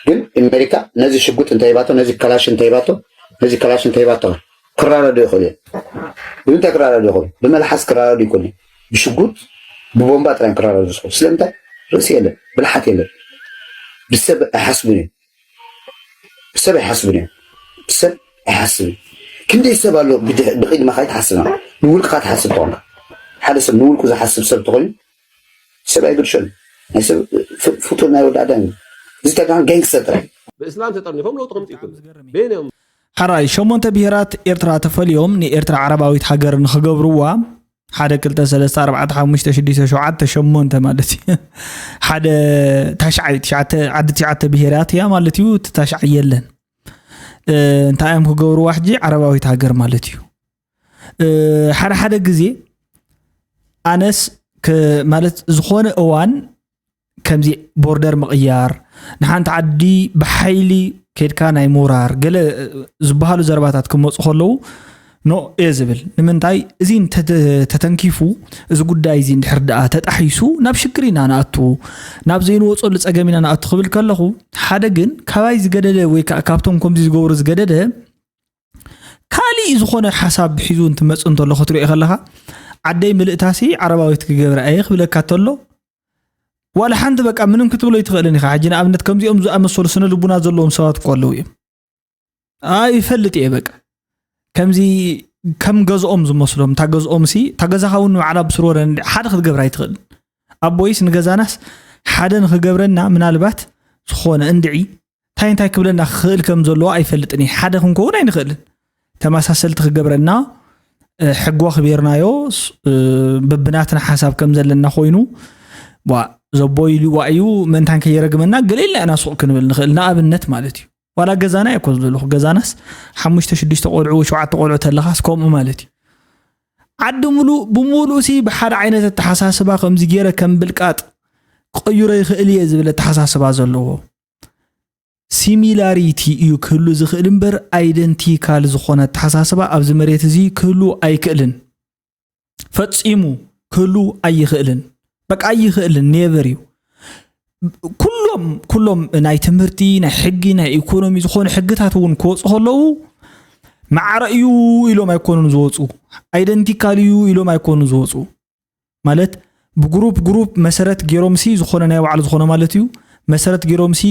ግን ኣሜሪካ ነዚ ሽጉጥ እንተሂባቶ፣ ነዚ ከላሽ እንተሂባቶ፣ ነዚ ከላሽ እንተሂባቶ ክረዳድኡ ይክእሉ እዮም። ብምንታይ ክረዳድኡ ይክእሉ? ብመልሓስ ክረዳድኡ ይክእሉ እዮም። ብሽጉጥ፣ ብቦምባ ጥራይ ክረዳድኡ ዝኽእሉ። ስለምንታይ? ርእሲ የለን፣ ብልሓት የለን። ብሰብ ኣይሓስቡን እዮም። ብሰብ ኣይሓስቡን እዮም። ብሰብ ኣይሓስብን። ክንደይ ሰብ ኣሎ ብድሕ-፣ ብቕድመኻ ኣይትሓስብ። ንውልቅኻ ትሓስብ ትኾንካ። ሓደ ሰብ ንውልቁ ዝሓስብ ሰብ ተኾይኑ ሰብ ኣይግድሾን። ናይ ሰብ ፍ-፣ ፍቱን ናይ ወዲ ኣዳም እዩ። እዚ ተጋን ጋንግስተር ጥራይ። ብእስላም ተጠርኒፎም ለውጢ ከምጽእ ይክእሉ። በየን እዮም? ሓራይ ሸሞንተ ብሄራት ኤርትራ ተፈልዮም ንኤርትራ ዓረባዊት ሃገር ንኽገብርዋ፣ ሓደ ክልተ ሰለስተ ኣርባዕተ ሓሙሽተ ሽዱሽተ ሸውዓተ ሸሞንተ ማለት እዩ። ሓደ ታሽዓይ ትሽዓተ፣ ዓዲ ትሽዓተ ብሄራት እያ ማለት እዩ። እቲ ታሽዓይ የለን። እ፣ እንታይ እዮም ክገብርዋ ሕጂ? ዓረባዊት ሃገር ማለት እዩ። እ፣ ሓደ ሓደ ግዜ ኣነስ ከ-፣ ማለት ዝኾነ እዋን ከምዚ ቦርደር ምቕያር፣ ንሓንቲ ዓዲ ብሓይሊ ኬድካ ናይ ምውራር፣ ገለ ዝበሃሉ ዘረባታት ክመጹ ከለዉ፣ ኖ እየ ዝብል። ንምንታይ? እዚ እንተ-፣ ተተንኪፉ፣ እዚ ጉዳይ እዚ እንድሕር ደኣ ተጣሒሱ፣ ናብ ሽግር ኢና ንኣቱ፣ ናብ ዘይንወጸሉ ጸገም ኢና ንኣቱ ክብል ከለኹ፣ ሓደ ግን ካባይ ዝገደደ ወይ ከኣ ካብቶም ከምዚ ዝገብሩ ዝገደደ፣ ካሊእ ዝኾነ ሓሳብ ሒዙ እንትመጽእ እንተሎ ክትሪኦ ከለኻ፣ ዓደይ ምልእታሲ ዓረባዊት ክገብራ እየ ክብለካ እንተሎ፣ ዋላ ሓንቲ በቃ ምንም ክትብሎ ኣይትኽእልን ኢኻ። ሕጂ ንኣብነት ከምዚኦም ዝኣመሰሉ ስነ ልቡና ዘለዎም ሰባት እኮ ኣለዉ እዮም። ኣይፈልጥ እየ በቃ። ከምዚ ከም ገዝኦም ዝመስሎም፣ እታ ገዝኦም ሲ፣ እታ ገዛኻ እውን ንባዕላ ብስርወረ እንድዒ ሓደ ክትገብራ ኣይትኽእልን። ኣቦይስ ንገዛናስ ሓደ ንኽገብረና ምናልባት ዝኾነ እንድዒ እንታይ እንታይ ክብለና ክኽእል ከም ዘለዎ ኣይፈልጥን እየ። ሓደ ክንከውን ኣይንኽእልን። ተመሳሰልቲ ክገብረና፣ እ፣ ሕጊ ኣኽቢርናዮ፣ ስ-፣ እ፣ በብናትና ሓሳብ ከም ዘለና ኮይኑ፣ ዋ፣ ዘቦ ኢሉ ዋ እዩ፣ ምእንታን ከየረግመና ገለ ኢልና ኢና ሱቕ ክንብል ንኽእል። ንኣብነት ማለት እዩ። ዋላ ገዛና እየ እኮ ዝብለኹ። ገዛናስ ሓሙሽተ ሽዱሽተ ቆልዑ፣ ሸውዓተ ቆልዑ ተለኻስ ከምኡ ማለት እዩ። ዓዲ ሙሉእ ብሙሉእ ሲ ብሓደ ዓይነት ኣተሓሳስባ ከምዚ ገይረ ከም ብልቃጥ ቀይሮ ይኽእል እየ ዝብል ኣተሓሳስባ ዘለዎ። ሲሚላሪቲ እዩ ክህሉ ዝኽእል እምበር ኣይደንቲካል ዝኾነ ኣተሓሳስባ ኣብዚ መሬት እዚ ክህሉ ኣይክእልን። ፈጺሙ ክህሉ ኣይኽእልን። በቃ ኣይኽእልን፣ ኔቨር እዩ። ኩሎም፣ ኩሎም ናይ ትምህርቲ፣ ናይ ሕጊ፣ ናይ ኢኮኖሚ ዝኾኑ ሕግታት እውን ክወፁ ከለዉ ማዕረ እዩ ኢሎም ኣይኮኑን ዝወፁ። ኣይደንቲካል እዩ ኢሎም ኣይኮኑን ዝወፁ። ማለት ብግሩፕ ግሩፕ መሰረት ገይሮም ሲ ዝኾነ ናይ ባዕሉ ዝኾነ ማለት እዩ። መሰረት ገይሮም ሲ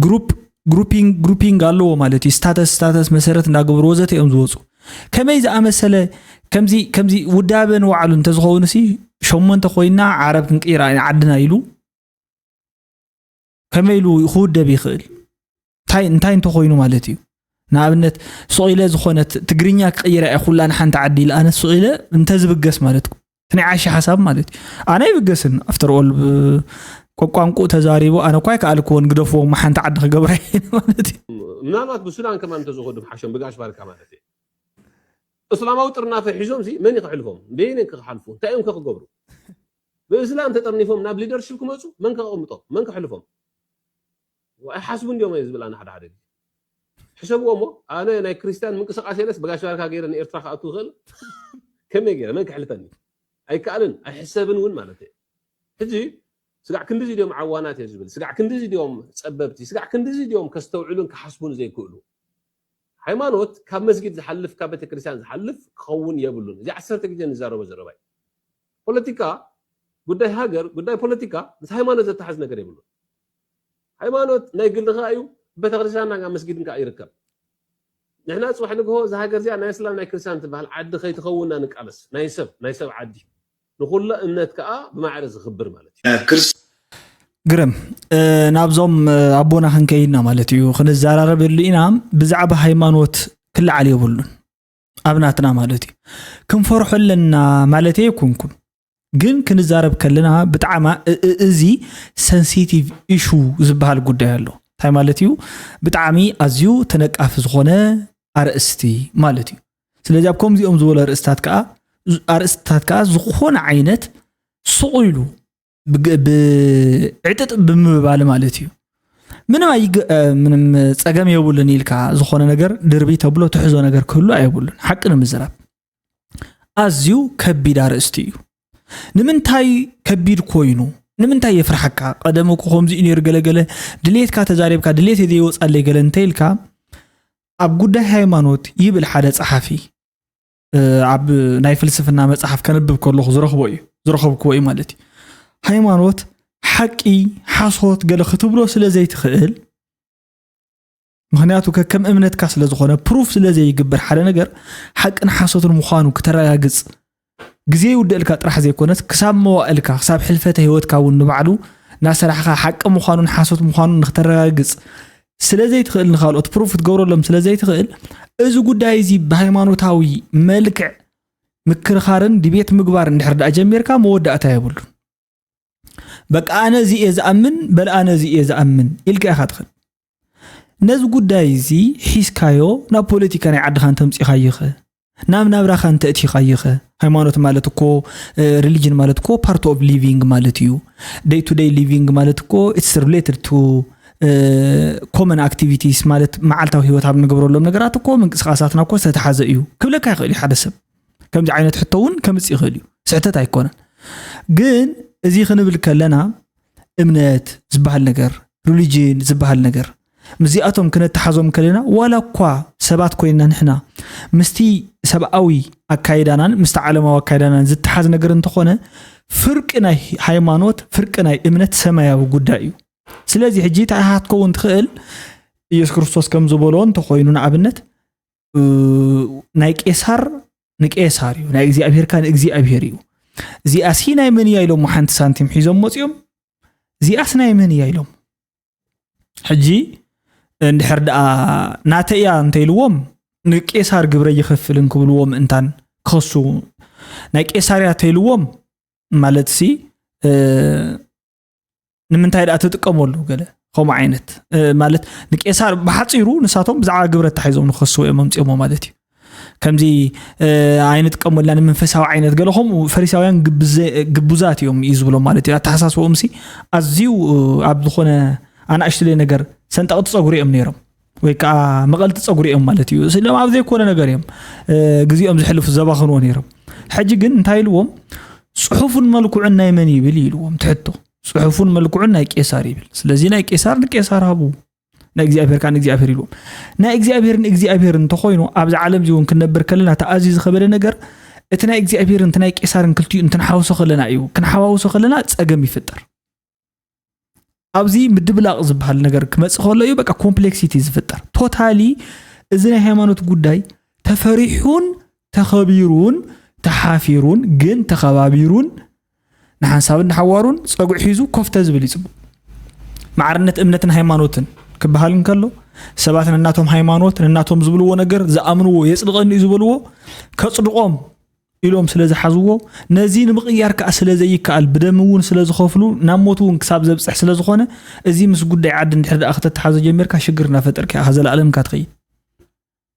ግሩፕ ግሩፒንግ ግሩፒንግ ኣለዎ ማለት እዩ። ስታተስ ስታተስ መሰረት እንዳገበሩ ወዘተ እዮም ዝወፁ። ከመይ ዝኣመሰለ ከምዚ ከምዚ ውዳበ ንባዕሉ እንተዝኸውን ሲ ሸሞንተ ኮይና ዓረብ ክንቅይራ ኢና ዓድና ኢሉ ከመይ ኢሉ ክውደብ ይኽእል? እንታይ እንታይ እንተኾይኑ ማለት እዩ? ንኣብነት ሱቕ ኢለ ዝኾነት ትግርኛ ክቕይራ እየ ኩላ ንሓንቲ ዓዲ ኢለ ኣነ ሱቕ ኢለ እንተዝብገስ ማለት እዩ። እቲ ናይ ዓሻ ሓሳብ ማለት እዩ። ኣነ ኣይብገስን። ኣፍተር ኦል ብ-፣ ቋንቋኡ ተዛሪቡ ኣነ እኳ ኣይከኣልክዎን ግደፍዎ እሞ ሓንቲ ዓዲ ክገብራ እየ ማለት እዩ። ምናልባት ብሱዳን ከማን እንተዝኸዱ ምሓሾም ብጋሽ ባርካ ማለት እዩ። እስላማዊ ጥርናፈ ሒዞም ሲ መን እዩ ክሕልፎም? በየነን ክሓልፉ? እንታይ እዮም ከ ክገብሩ? ብእስላም ተጠርኒፎም ናብ ሊደርሺፕ ክመፁ መን ከቐምጦም? መን ከሕልፎም? ኣይሓስቡ እንዲዮም እየ ዝብል ኣነ ሓደ ሓደ ግዜ። ሕሰብዎ እሞ ኣነ ናይ ክርስቲያን ምንቅስቃሴ ኢለስ ብጋሽ ባርካ ገይረ ንኤርትራ ክኣቱ ይኽእል? ከመይ ገይረ? መን ክሕልፈኒ? ኣይከኣልን፣ ኣይሕሰብን እውን ማለት እየ። ሕጂ ስጋዕ ክንድዚ ድዮም ዓዋናት እየ ዝብል፣ ስጋዕ ክንድዚ ድዮም ጸበብቲ፣ ስጋዕ ክንድዚ ድዮም ከስተውዕሉን ክሓስቡን ዘይክእሉ? ሃይማኖት ካብ መስጊድ ዝሓልፍ፣ ካብ ቤተክርስትያን ዝሓልፍ ክኸውን የብሉን። እዚ ዓሰርተ ግዜ ንዛረቦ ዘረባ እዩ። ፖለቲካ ጉዳይ ሃገር፣ ጉዳይ ፖለቲካ ምስ ሃይማኖት ዘተሓዝ ነገር የብሉ። ሃይማኖት ናይ ግልኻ እዩ፣ ቤተክርስትያንና መስጊድን ከዓ ይርከብ። ንሕና ፅባሕ ንግሆ እዛ ሃገር እዚኣ ናይ እስላም ናይ ክርስትያን ትበሃል ዓዲ ከይትኸውንና ንቃለስ። ናይ ሰብ ናይ ሰብ ዓዲ ንኩሎ እምነት ከዓ ብማዕረ ዝኽብር ማለት እዩ። ግርም። ናብዞም ኣቦና ክንከይድና ማለት እዩ፣ ክንዘራረበሉ ኢና። ብዛዕባ ሃይማኖት ክለዓል የብሉን ኣብ ናትና ማለት እዩ። ክንፈርሖ ኣለና ማለት ኣይኮንኩን፣ ግን ክንዛረብ ከለና ብጣዕሚ እዚ sensitive issue ዝበሃል ጉዳይ ኣሎ። እንታይ ማለት እዩ? ብጣዕሚ ኣዝዩ ተነቃፊ ዝኾነ ኣርእስቲ ማለት እዩ። ስለዚ ኣብ ከምዚኦም ዝበሉ ኣርእስታት ከዓ ኣርእስትታት ከዓ ዝኾነ ዓይነት ስቕ ኢሉ ብዕጥጥ ብምባል ማለት እዩ። ምንም ኣይግ ምንም ጸገም የብሉን ኢልካ ዝኾነ ነገር ድርቢ ተብሎ ትሕዞ ነገር ክህሉ ኣይብሉን። ሓቂ ንምዝራብ ኣዝዩ ከቢድ ኣርእስቲ እዩ። ንምንታይ ከቢድ ኮይኑ? ንምንታይ የፍርሓካ? ቀደም እኮ ከምዚ እዩ ነይሩ፣ ገለገለ ድሌትካ ተዛሪብካ ድሌት ዘይወፃለይ ገለ እንተ ኢልካ ኣብ ጉዳይ ሃይማኖት ይብል ሓደ ጸሓፊ ኣብ ናይ ፍልስፍና መጽሓፍ ከንብብ ከለኹ ዝረኽቦ እዩ ዝረኸብክዎ እዩ ማለት እዩ። ሃይማኖት ሓቂ ሓሶት ገለ ክትብሎ ስለ ዘይትኽእል፣ ምክንያቱ ከከም እምነትካ ስለ ዝኾነ ፕሩፍ ስለ ዘይግበር ሓደ ነገር ሓቅን ሓሶትን ምዃኑ ክተረጋግጽ ግዜ ይውደእልካ ጥራሕ ዘይኮነስ ክሳብ መዋእልካ ክሳብ ሕልፈተ ህይወትካ እውን ንባዕሉ እናሰራሕካ ሓቂ ምዃኑን ሓሶት ምዃኑን ንክተረጋግጽ ስለ ዘይትኽእል ንካልኦት ፕሩፍ ክትገብረሎም ስለ ዘይትኽእል እዚ ጉዳይ እዚ ብሃይማኖታዊ መልክዕ ምክርኻርን ዲቤት ምግባር እንድሕር ደኣ ጀሚርካ መወዳእታ የብሉን። በቃ ኣነ እዚ እየ ዝኣምን በል ኣነ እዚ እየ ዝኣምን ኢልካ ኢኻ ትኽእል። ነዚ ጉዳይ እዚ ሒዝካዮ ናብ ፖለቲካ ናይ ዓድኻ እንተምፂኻይኸ ናብ ናብራኻ እንተእቲኻይኸ? ሃይማኖት ማለት እኮ ሪሊጅን ማለት እኮ part of living ማለት እዩ። Day to day living ማለት እኮ it's related to common activities ማለት መዓልታዊ ህይወት ኣብ ንገብረሎም ነገራት እኮ ምንቅስቃሳትና እኮ ዝተተሓዘ እዩ ክብለካ ይኽእል እዩ ሓደ ሰብ። ከምዚ ዓይነት ሕቶ እውን ከምፅእ ይኽእል እዩ፣ ስሕተት ኣይኮነን። ግን እዚ ክንብል ከለና እምነት ዝበሃል ነገር ሪሊጅን ዝበሃል ነገር ምስዚኣቶም ክነተሓዞም ከለና ዋላ እኳ ሰባት ኮይንና ንሕና ምስቲ ሰብኣዊ ኣካይዳናን ምስቲ ዓለማዊ ኣካይዳናን ዝተሓዝ ነገር እንተኾነ ፍርቂ ናይ ሃይማኖት ፍርቂ ናይ እምነት ሰማያዊ ጉዳይ እዩ። ስለዚ ሕጂ እንታይ ኢኻ ክትከውን ትኽእል? ኢየሱስ ክርስቶስ ከም ዝበሎ እንተኾይኑ ንኣብነት ናይ ቄሳር ንቄሳር እዩ፣ ናይ እግዚኣብሄር ከኣ ንእግዚኣብሄር እዩ። እዚኣሲ ናይ መን እያ ኢሎሞ ሓንቲ ሳንቲም ሒዞም መፂኦም። እዚኣስ ናይ መን እያ ኢሎም ሕጂ እንድሕር ደኣ ናተይ እያ እንተኢልዎም ንቄሳር ግብረ ይኸፍል እንክብልዎ ምእንታን ክኸሱ ናይ ቄሳር እያ እንተኢልዎም ማለት ሲ ንምንታይ ደኣ ትጥቀመሉ ገለ ከምኡ ዓይነት ማለት ንቄሳር ብሓፂሩ ንሳቶም ብዛዕባ ግብረ ተታሒዞም ንክኸስዎ እዮም ኣምፂኦሞ ማለት እዩ። ከምዚ ኣይንጥቀመላ ንመንፈሳዊ ዓይነት ገለ ከምኡ ፈሪሳውያን ግብዙ- ግቡዛት እዮም እዩ ዝብሎም ማለት እዩ። ኣተሓሳስቦም ሲ ኣዝዩ ኣብ ዝኾነ ኣናእሽትለይ ነገር ሰንጠቕቲ ፀጉሪ እዮም ነይሮም ወይ ከዓ መቐልቲ ፀጉሪ እዮም ማለት እዩ። ስለም ኣብ ዘይኮነ ነገር እዮም ግዜኦም ዝሕልፉ ዘባኽንዎ ነይሮም። ሕጂ ግን እንታይ ኢልዎም? ጽሑፉን መልክዑን ናይ መን ይብል ኢልዎም ትሕቶ። ጽሑፉን መልክዑን ናይ ቄሳር ይብል። ስለዚ ናይ ቄሳር ንቄሳር ሃቡ፣ ናይ እግዚኣብሔር ከዓ ንእግዚኣብሔር ኢልዎም። ናይ እግዚኣብሔር ንእግዚኣብሔር እንተኾይኑ ኣብዚ ዓለም እዚ እውን ክንነብር ከለና ተኣዝዩ ዝኸበደ ነገር እቲ ናይ እግዚኣብሔርን እቲ ናይ ቄሳርን ክልቲኡ እንትንሓውሶ ከለና እዩ። ክንሓዋውሶ ከለና ጸገም ይፍጠር። ኣብዚ ምድብላቕ ዝበሃል ነገር ክመፅእ ከሎ እዩ በቃ ኮምፕሌክሲቲ ዝፍጠር። ቶታሊ እዚ ናይ ሃይማኖት ጉዳይ ተፈሪሑን ተኸቢሩን ተሓፊሩን ግን ተኸባቢሩን ንሓንሳብን ንሓዋሩን ፀጉዒ ሒዙ ኮፍተ ዝብል ይፅቡቕ። ማዕርነት እምነትን ሃይማኖትን ክበሃል እንከሎ ሰባት ነናቶም ሃይማኖት ነናቶም ዝብልዎ ነገር ዝኣምንዎ የፅድቐኒ እዩ ዝበልዎ ከፅድቖም ኢሎም ስለ ዝሓዝዎ ነዚ ንምቕያር ከዓ ስለ ዘይከኣል ብደም እውን ስለ ዝኸፍሉ ናብ ሞት እውን ክሳብ ዘብፅሕ ስለ ዝኾነ እዚ ምስ ጉዳይ ዓዲ እንድሕር ደኣ ከተተሓዞ ጀሚርካ ሽግር እናፈጠርካ ኢኻ ዘለኣለምካ ትኸይድ።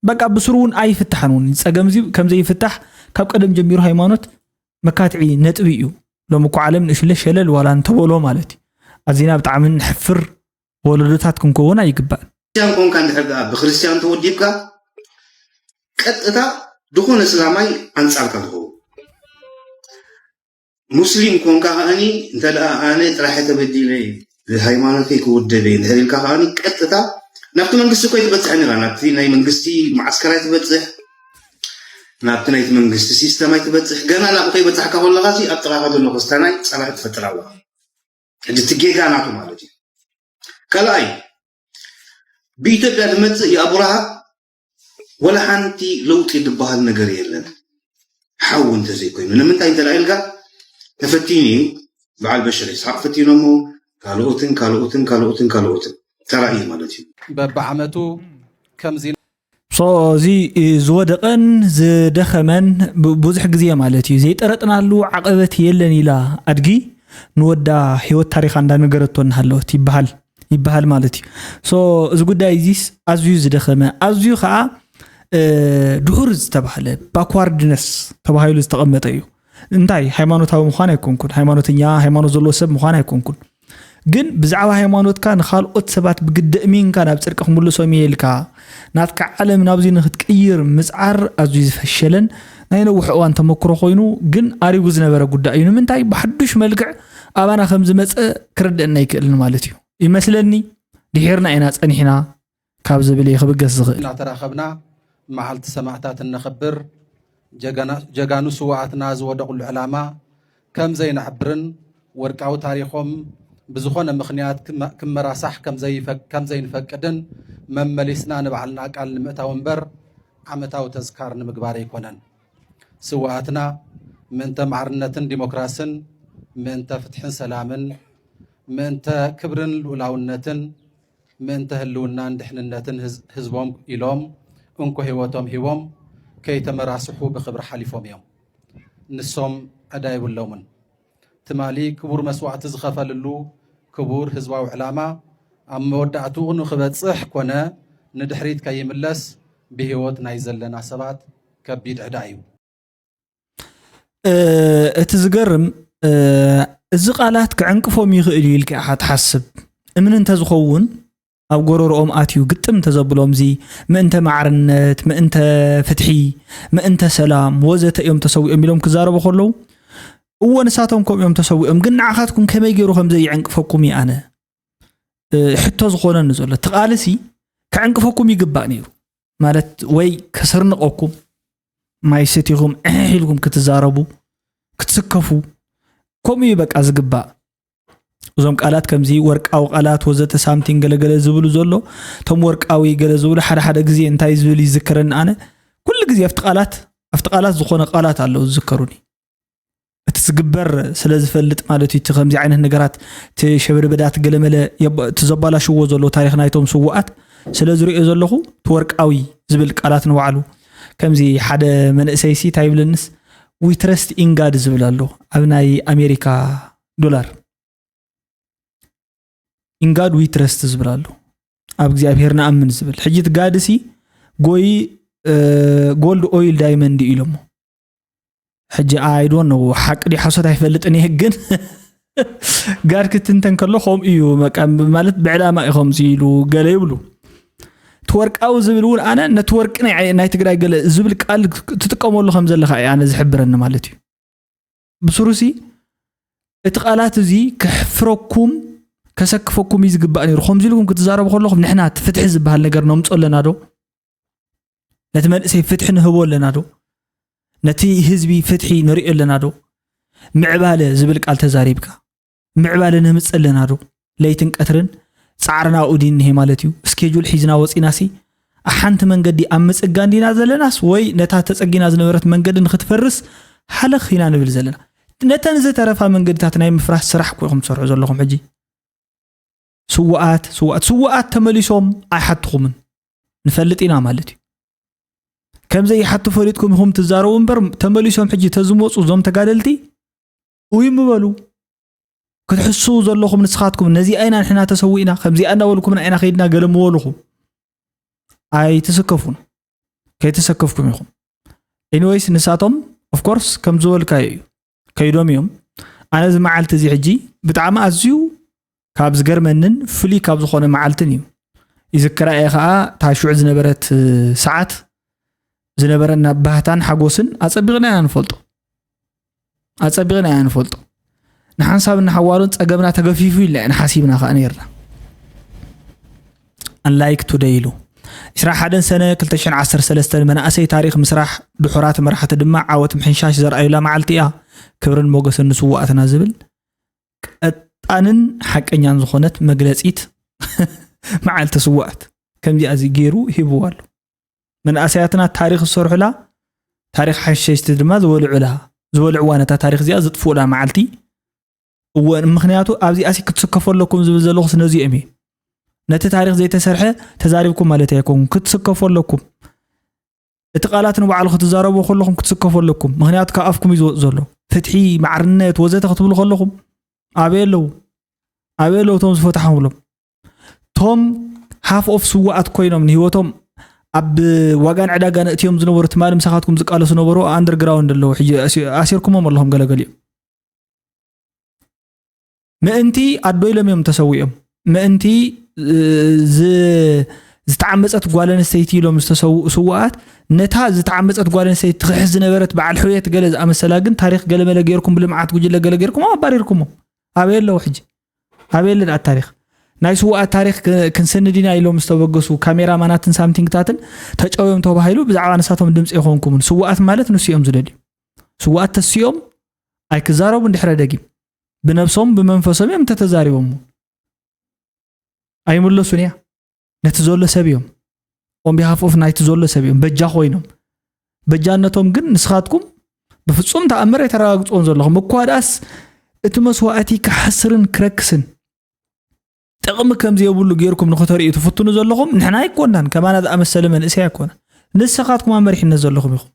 በቃ ብስሩ እውን ኣይፍታሕን እውን ፀገም እዚ ከም ዘይፍታሕ ካብ ቀደም ጀሚሩ ሃይማኖት መካትዒ ነጥቢ እዩ። ሎም እኮ ዓለም ንእሽለ ሸለል ዋላ እንተበሎ ማለት እዩ። ኣዚና ብጣዕሚ ንሕፍር ወለዶታት ክንከውን ኣይግባእን። ክርስቲያን ኮንካ እንድሕር ደኣ ብክርስቲያን ተወዲብካ ቀጥታ ዝኾነ እስላማይ ኣንጻርካ ዝኸውን ሙስሊም ኮንካ ከኣኒ እንተ ደኣ ኣነ ጥራሕ ተበዲለ ሃይማኖተይ ክውደበ እንድሕር ኢልካ ከኣኒ ቀጥታ ናብቲ መንግስቲ እኮ ኣይትበፅሕን ኢኻ ናብቲ ናይ መንግስቲ መዓስከር ኣይትበፅሕ ናብቲ ናይቲ መንግስቲ ሲስተም ኣይትበፅሕ። ገና ናብኡ ከይበፃሕካ ከለኻ ሲ ኣብ ጥቓኻ ዘሎ ክስታናይ ፀላኢ ትፈጥር ኣለኻ። ሕጂ እቲ ጌጋ ናቱ ማለት እዩ። ካልኣይ፣ ብኢትዮጵያ ዝመፅእ የኣብርሃ ወላ ሓንቲ ለውጢ ዝበሃል ነገር የለን። ሓው እንተዘይኮይኑ ንምንታይ እንተልካ ኢልካ፣ ተፈቲኑ እዩ። በዓል በሽር ይስሓቅ ፈቲኖሞ፣ ካልኦትን ካልኦትን ካልኦትን ካልኦትን ተራእዩ ማለት እዩ። በብዓመቱ ከምዚ so እዚ ዝወደቐን ዝደኸመን ብ- ብዙሕ ግዜ ማለት እዩ ዘይጠረጥናሉ ዓቐበት የለን ኢላ ኣድጊ ንወዳ ህይወት ታሪኻ እንዳነገረቶ እናሃለወት ይበሃል ይበሃል ማለት እዩ። So እዚ ጉዳይ እዚስ ኣዝዩ ዝደኸመ ኣዝዩ ከዓ እ፣ ድሁር ዝተባህለ backwardness ተባሂሉ ዝተቐመጠ እዩ። እንታይ ሃይማኖታዊ ምዃን ኣይኮንኩን፣ ሃይማኖተኛ ሃይማኖት ዘለዎ ሰብ ምዃን ኣይኮንኩን፣ ግን ብዛዕባ ሃይማኖትካ ንኻልኦት ሰባት ብግዲ እሚንካ ናብ ፅድቂ ክምልሶም እየ ኢልካ ናትካ ዓለም ናብዚ ንክትቅይር ምፅዓር ኣዝዩ ዝፈሸለን ናይ ነዊሕ እዋን ተመክሮ ኮይኑ ግን ኣሪጉ ዝነበረ ጉዳይ እዩ። ንምንታይ ብሓዱሽ መልክዕ ኣባና ከም ዝመፀ ክርደአና ኣይክእልን ማለት እዩ ይመስለኒ። ድሒርና ኢና ፀኒሕና ካብ ዝብል እየ ክብገስ ዝኽእል። እናተራኸብና መዓልቲ ሰማእታት እነኽብር፣ ጀጋና- ጀጋኑ ስውኣትና ዝወደቕሉ ዕላማ ከም ዘይነዕብርን ወርቃዊ ታሪኾም ብዝኾነ ምኽንያት ክመ- ክመራሳሕ ከም ዘይፈ- ከም ዘይንፈቅድን መመሊስና ንባዕልና ቃል ንምእታው እምበር ዓመታዊ ተዝካር ንምግባር ኣይኮነን። ስውኣትና ምእንተ ማዕርነትን ዲሞክራስን፣ ምእንተ ፍትሕን ሰላምን፣ ምእንተ ክብርን ልኡላውነትን፣ ምእንተ ህልውናን ድሕንነትን ህዝ- ህዝቦም ኢሎም እንኮ ህይወቶም ሂቦም ከይተመራስሑ ብኽብሪ ሓሊፎም እዮም። ንሶም ዕዳ የብሎምን። ትማሊ ክቡር መስዋእቲ ዝኸፈልሉ ክቡር ህዝባዊ ዕላማ ኣብ መወዳእትኡ ንኽበፅሕ ኮነ ንድሕሪት ከይምለስ ብህይወት ናይ ዘለና ሰባት ከቢድ ዕዳ እዩ። እ፣ እቲ ዝገርም እ፣ እዚ ቃላት ክዕንቅፎም ይኽእል እዩ ኢልካ ኢኻ ትሓስብ። እምኒ እንተዝኸውን ኣብ ጎረርኦም ኣትዩ ግጥም እንተዘብሎም እዚ ምእንተ ማዕርነት፣ ምእንተ ፍትሒ፣ ምእንተ ሰላም ወዘተ እዮም ተሰዊኦም ኢሎም ክዛረቡ ከለዉ እዎ ንሳቶም ከምኡ እዮም ተሰዊኦም፣ ግን ንዓኻትኩም ከመይ ገይሩ ከም ዘይዕንቅፈኩም እዩ ኣነ እ፣ ሕቶ ዝኾነኒ ዘሎ። እቲ ቃልሲ ክዕንቅፈኩም ይግባእ ነይሩ ማለት ወይ ከስርንቐኩም ማይ ሰቲኹም ዕሕ ኢልኩም ክትዛረቡ ክትስከፉ ከምኡ እዩ በቃ ዝግባእ። እዞም ቃላት ከምዚ ወርቃዊ ቃላት ወዘተ ሳምቲን ገለገለ ዝብሉ ዘሎ እቶም ወርቃዊ ገለ ዝብሉ ሓደ ሓደ ግዜ እንታይ ዝብል ይዝከረኒ ኣነ ኩሉ ግዜ ኣብቲ ቃላት ኣብቲ ቃላት ዝኾነ ቃላት ኣለዉ ዝዝከሩኒ እቲ ዝግበር ስለ ዝፈልጥ ማለት እዩ እቲ ከምዚ ዓይነት ነገራት እቲ ሸበድበዳት ገለመለ የብ- እቲ ዘባላሽዎ ዘሎ ታሪክ ናይቶም ስውኣት ስለ ዝሪኦ ዘለኹ እቲ ወርቃዊ ዝብል ቃላት ንባዕሉ ከምዚ ሓደ መንእሰይሲ እንታይ ይብለንስ we trust in God ዝብል ኣሎ ኣብ ናይ ኣሜሪካ ዶላር in God we trust ዝብል ኣሎ ኣብ እግዚኣብሔር ንኣምን ዝብል ሕጂ እቲ ጋድሲ ጎይ gold oil diamond ኢሎሞ ሕጂ I don't know ሓቂ ድዩ ሓሶት ኣይፈልጥን እየ ግን ጋድ ክትንተን ከሎ ከምኡ እዩ በቃ ማለት ብዕላማ እዩ ከምዚ ኢሉ ገለ ይብሉ እቲ ወርቃዊ ዝብል እውን ኣነ ነቲ ወርቂ ናይ ናይ ትግራይ ገለ ዝብል ቃል ትጥቀመሉ ከም ዘለካ እዩ ኣነ ዝሕብረኒ ማለት እዩ ብስሩሲ እቲ ቃላት እዚ ከሕፍረኩም ከሰክፈኩም እዩ ዝግባእ ነይሩ ከምዚ ኢልኩም ክትዛረቡ ከለኹም ንሕና እቲ ፍትሒ ዝበሃል ነገር ነምፆ ኣለና ዶ ነቲ መንእሰይ ፍትሒ ንህቦ ኣለና ዶ ነቲ ህዝቢ ፍትሒ ንሪኦ ኣለና ዶ ምዕባለ ዝብል ቃል ተዛሪብካ ምዕባለ ነምፅእ ኣለና ዶ ለይትን ቀትርን ፃዕርና ኣብኡ ድዩ እኒሄ ማለት እዩ schedule ሒዝና ወፂና ሲ ሓንቲ መንገዲ ኣብ ምፅጋን ዲና ዘለናስ ወይ ነታ ተፀጊና ዝነበረት መንገዲ ንክትፈርስ ሃለኽ ኢና ንብል ዘለና ነተን ዝተረፋ መንገድታት ናይ ምፍራስ ስራሕ እኮ ኢኹም ትሰርሑ ዘለኹም ሕጂ ስውኣት ስውኣት ስውኣት ተመሊሶም ኣይሓትኹምን ንፈልጥ ኢና ማለት እዩ ከምዘይ ይሓቱ ፈሊጥኩም ኢኹም ትዛረቡ እምበር ተመሊሶም ሕጂ ተዝመፁ እዞም ተጋደልቲ ውይ ምበሉ ክትሕስው ዘለኹም ንስኻትኩም ነዚኣ ኢና ንሕና ተሰዊእና ከምዚኣ እናበልኩምና ኢና ከይድና ገለ ምበልኹም ኣይትስከፉን ከይተሰከፍኩም ኢኹም anyways ንሳቶም of course ከም ዝበልካዮ እዩ ከይዶም እዮም ኣነ እዚ መዓልቲ እዚ ሕጂ ብጣዕሚ ኣዝዩ ካብ ዝገርመንን ፍሉይ ካብ ዝኾነ መዓልትን እዩ ይዝክራ እየ ከዓ እታ ሽዑ ዝነበረት ሰዓት ዝነበረና ባህታን ሓጎስን ኣፀቢቕና ኢና ንፈልጦ ኣፀቢቕና ኢና ንፈልጦ ንሓንሳብ እናሓዋሩን ፀገምና ተገፊፉ ኢልና ኢና ሓሲብና ከዓ ነርና unlike today ኢሉ ዕስራን ሓደን ሰነ ክልተ ሽሕን ዓሰርተ ሰለስተን መናእሰይ ታሪኽ ምስራሕ፣ ድሑራት መራሕቲ ድማ ዓወት ምሕንሻሽ ዘርኣዩላ መዓልቲ እያ። ክብርን ሞገስን ንስዋኣትና ዝብል ቀጣንን ሓቀኛን ዝኾነት መግለጺት መዓልቲ ስዋኣት ከምዚኣ እዚ ገይሩ ሂብዋ ኣሎ። መናእሰያትና ታሪኽ ዝሰርሑላ፣ ታሪኽ ሓሸሽቲ ድማ ዝበልዑላ፣ ዝበልዕዋ ነታ ታሪኽ እዚኣ ዝጥፍኡላ መዓልቲ። እወ፣ ምኽንያቱ ኣብዚኣሲ ክትስከፉ ኣለኩም ዝብል ዘለኹስ ነዚኦም እየ። ነቲ ታሪኽ ዘይተሰርሐ ተዛሪብኩም ማለት ኣይኮንኩን። ክትስከፉ ኣለኩም። እቲ ቃላት ንባዕሉ ክትዛረቡ ከለኹም ክትስከፉ ኣለኩም። ምኽንያቱ ካብ ኣፍኩም እዩ ዝወጽእ ዘሎ። ፍትሒ፣ ማዕርነት ወዘተ ክትብሉ ከለኹም ኣበይ ኣለዉ? ኣበይ ኣለዉ እቶም ዝፈታሕዎም ብሎም? ቶም ሃፍ ኦፍ ስዋኣት ኮይኖም ንህይወቶም ኣብ ዋጋን ዕዳጋን እትዮም ዝነበሩ ትማሊ ምሳኻትኩም ዝቃለሱ ነበሩ ኣንደርግራውንድ ኣለዉ። ሕጂ ኣሲ- ኣሲርኩሞም ኣለኹም ገለገሊኦም። ምእንቲ ኣዶ ኢሎም እዮም ተሰዊኦም። ምእንቲ እ፣ ዝ- ዝተዓመፀት ጓል ኣንስተይቲ ኢሎም ዝተሰውኡ ስዋኣት፣ ነታ ዝተዓመፀት ጓል ኣንስተይቲ ትኽሕስ ዝነበረት በዓል ሕውየት ገለ ዝኣመሰላ ግን ታሪኽ ገለመለ ገይርኩም፣ ብልምዓት ጉጅለ ገለ ገይርኩም ኣባሪርኩሞ። ኣበይ ኣለዉ ሕጂ? ኣበይ ኣለ ደኣ ታሪኽ? ናይ ስዋኣት ታሪኽ ክ- ክንስንድ ኢና ኢሎም ዝተበገሱ ካሜራማናትን ሳምቲንግታትን ተጨውዮም ተባሂሉ ብዛዕባ ንሳቶም ድምፂ የኾንኩምን። ስዋኣት ማለት ንሱ እዮም ዝደልዩ። ስዋኣት ተስኦም ኣይክዛረቡ እንድሕረ ደጊም ብነብሶም ብመንፈሶም እዮም እንተተዛሪቦሞ ኣይምለሱን እያ። ነቲ ዘሎ ሰብ እዮም። ኦን ቢሃፍ ኦፍ ናይቲ ዘሎ ሰብ እዮም በጃ ኮይኖም። በጃነቶም ግን ንስኻትኩም ብፍጹም ተኣምር ኣይተረጋግፅዎን ዘለኹም። እኳ ደኣስ እቲ መስዋእቲ ክሓስርን ክረክስን ጥቕሚ ከም ዘየብሉ ገይርኩም ንኽተርእዩ ትፍትኑ ዘለኹም ንሕና ኣይኮናን፣ ከማና ዝኣመሰለ መንእሰይ ኣይኮነን። ንስኻትኩም ኣብ መሪሕነት ዘለኹም ኢኹም።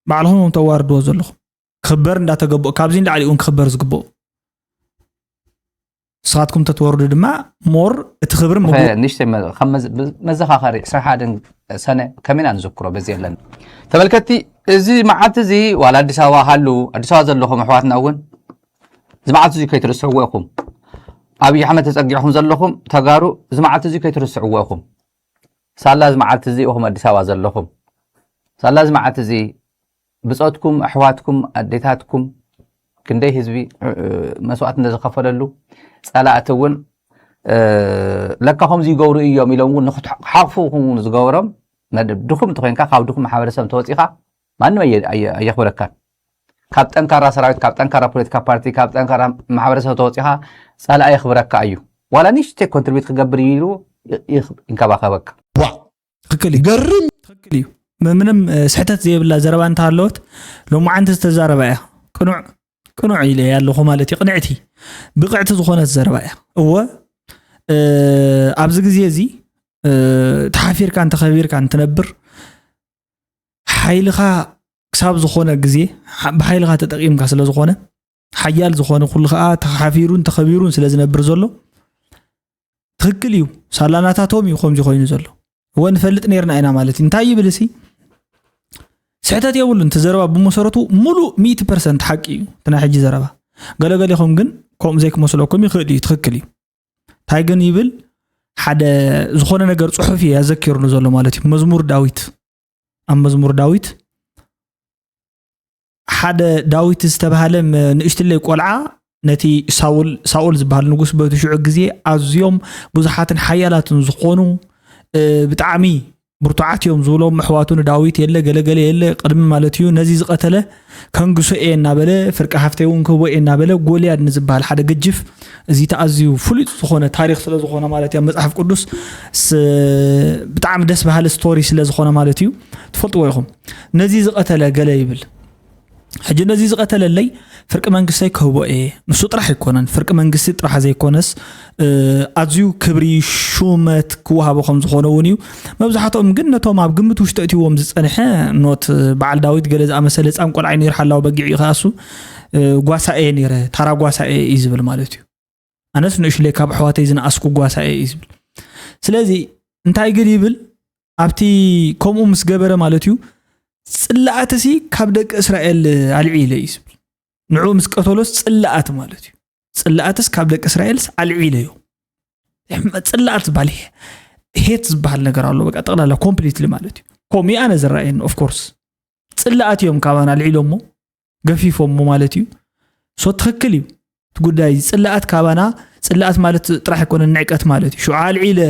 ባዕልኹም እዮም ተዋርድዎ ዘለኹም። ክኽበር እንዳተገበኦ ካብዚ ንላዕሊ እውን ክኽበር ዝግበኦ። ንስኻትኩም ተትወርዱ ድማ ሞር እቲ ክብሪ ምጉ ንሽተይ መ- ከም መዝ- ብ- መዘኻኸሪ ዕስራን ሓደን ሰነ ከመይና ንዝክሮ በዚ የለን ተመልከቲ። እዚ መዓልቲ እዚ ዋላ ኣዲስ ኣበባ ሃሉ ኣዲስ ኣበባ ዘለኹም ኣሕዋትና እውን እዚ መዓልቲ እዚ ከይትርስዕዎ ኢኹም። ኣብይ ኣሕመድ ተፀጊዕኹም ዘለኹም ተጋሩ እዚ መዓልቲ እዚ ከይትርስዕዎ ኢኹም። ሳላ እዚ መዓልቲ እዚ ኢኹም ኣዲስ ኣበባ ዘለኹም። ሳላ እዚ መዓልቲ እዚ ብፆትኩም ኣሕዋትኩም ኣዴታትኩም ክንደይ ህዝቢ እ፣ መስዋእትነት ዝኸፈለሉ ፀላእቲ እውን እ፣ ለካ ከምዚ ይገብሩ እዮም ኢሎም እውን ንክትሓቕፉ እውን ዝገበሮም መደብ ድኹም እንተኮይንካ ካብ ድኹም ማሕበረሰብ እንተወፂኻ ማንም ኣየ- ኣየ- ኣየኽብረካን። ካብ ጠንካራ ሰራዊት ካብ ጠንካራ ፖለቲካ ፓርቲ ካብ ጠንካራ ማሕበረሰብ ተወፂኻ ፀላኢ የኽብረካ እዩ። ዋላ ንሽተይ ኮንትሪቢት ክገብር እዩ ኢሉ ይ- ይንከባኸበካ። ዋ ትክክል እዩ ገርም ትክክል እዩ ም- ምንም እ፣ ስሕተት ዘይብላ ዘረባ እንተሃለወት ሎማዓንቲ ዝተዛረባ እያ ቅኑዕ ቅኑዕ ኢለ ኣለኹ ማለት እዩ ቅንዕቲ ብቕዕቲ ዝኾነት ዘረባ እያ እወ እ፣ ኣብዚ ግዜ እዚ እ፣ ተሓፊርካ እንተኸቢርካ እንትነብር ሓይልኻ ክሳብ ዝኾነ ግዜ ሓ- ብሓይልኻ ተጠቂምካ ስለ ዝኾነ ሓያል ዝኾነ ኩሉ ከዓ ተሓፊሩን ተኸቢሩን ስለ ዝነብር ዘሎ ትኽክል እዩ ሳላናታቶም እዩ ከምዚ ኮይኑ ዘሎ እወ ንፈልጥ ነርና ኢና ማለት እዩ እንታይ ይብል እሲ ስሕተት የብሉን እቲ ዘረባ ብመሰረቱ ሙሉእ ሚእቲ ፐርሰንት ሓቂ እዩ እቲ ናይ ሕጂ ዘረባ ገለገሊኹም ግን ከምኡ ዘይክመስለኩም ይኽእል እዩ ትኽክል እዩ እንታይ ግን ይብል ሓደ ዝኾነ ነገር ፅሑፍ እዩ ያዘኪሩኒ ዘሎ ማለት እዩ መዝሙር ዳዊት ኣብ መዝሙር ዳዊት ሓደ ዳዊት ዝተባሃለ ም- ንእሽትለይ ቆልዓ ነቲ ሳውል ሳኦል ዝበሃል ንጉስ በቲ ሽዑ ግዜ ኣዝዮም ብዙሓትን ሓያላትን ዝኾኑ እ፣ ብጣዕሚ ብርቱዓት እዮም ዝብሎም ኣሕዋቱ ንዳዊት የለ ገለገለ የለ ቅድሚ ማለት እዩ ነዚ ዝቐተለ ከንግሶ እየ እናበለ ፍርቂ ሃፍተይ እውን ክህቦ እየ እናበለ ጎልያድ ንዝበሃል ሓደ ገጅፍ እዚ ተኣዝዩ ፍሉጥ ዝኾነ ታሪክ ስለ ዝኾነ ማለት እዩ መፅሓፍ ቅዱስ ስ- ብጣዕሚ ደስ በሃሊ ስቶሪ ስለ ዝኾነ ማለት እዩ ትፈልጥዎ ኢኹም ነዚ ዝቐተለ ገለ ይብል ሕጂ ነዚ ዝቐተለለይ ፍርቂ መንግስተይ ክህቦ እየ ንሱ ጥራሕ ኣይኮነን ፍርቂ መንግስቲ ጥራሕ ዘይኮነስ ኣዝዩ ክብሪ ሹመት ክወሃቦ ከም ዝኾነ እውን እዩ መብዛሕትኦም ግን ነቶም ኣብ ግምት ውሽጢ እትዎም ዝፀንሐ ኖት በዓል ዳዊት ገለ ዝኣመሰለ ህፃን ቆልዓ ነይሩ ሓላዊ በጊዕ እዩ ከኣሱ ጓሳ እየ ነይረ ታራ ጓሳ እየ እዩ ዝብል ማለት እዩ ኣነስ ንእሽለይ ካብ ኣሕዋተይ ዝነኣስኩ ጓሳ እየ እዩ ዝብል ስለዚ እንታይ ግን ይብል ኣብቲ ከምኡ ምስ ገበረ ማለት እዩ ጽላኣትሲ ካብ ደቂ እስራኤል ኣልዒለ እዩ ዝብል ንዑ ምስ ቀተሎስ ጽላኣት ማለት እዩ ጽላኣትስ ካብ ደቂ እስራኤልስ ኣልዒለ እዩ ጽላኣት ዝበሃል ሄት ዝበሃል ነገር ኣሎ በቃ ጠቕላላ ኮምፕሊትሊ ማለት እዩ ከምኡ ኣነ ዝረኣየኒ ኦፍኮርስ ጽላኣት እዮም ካባና ኣልዒሎሞ ገፊፎሞ ማለት እዩ ሶ ትኽክል እዩ እቲ ጉዳይ እዚ ጽላኣት ካባና ጽላኣት ማለት ጥራሕ ኣይኮነ ንዕቀት ማለት እዩ ሽዑ ኣልዒለ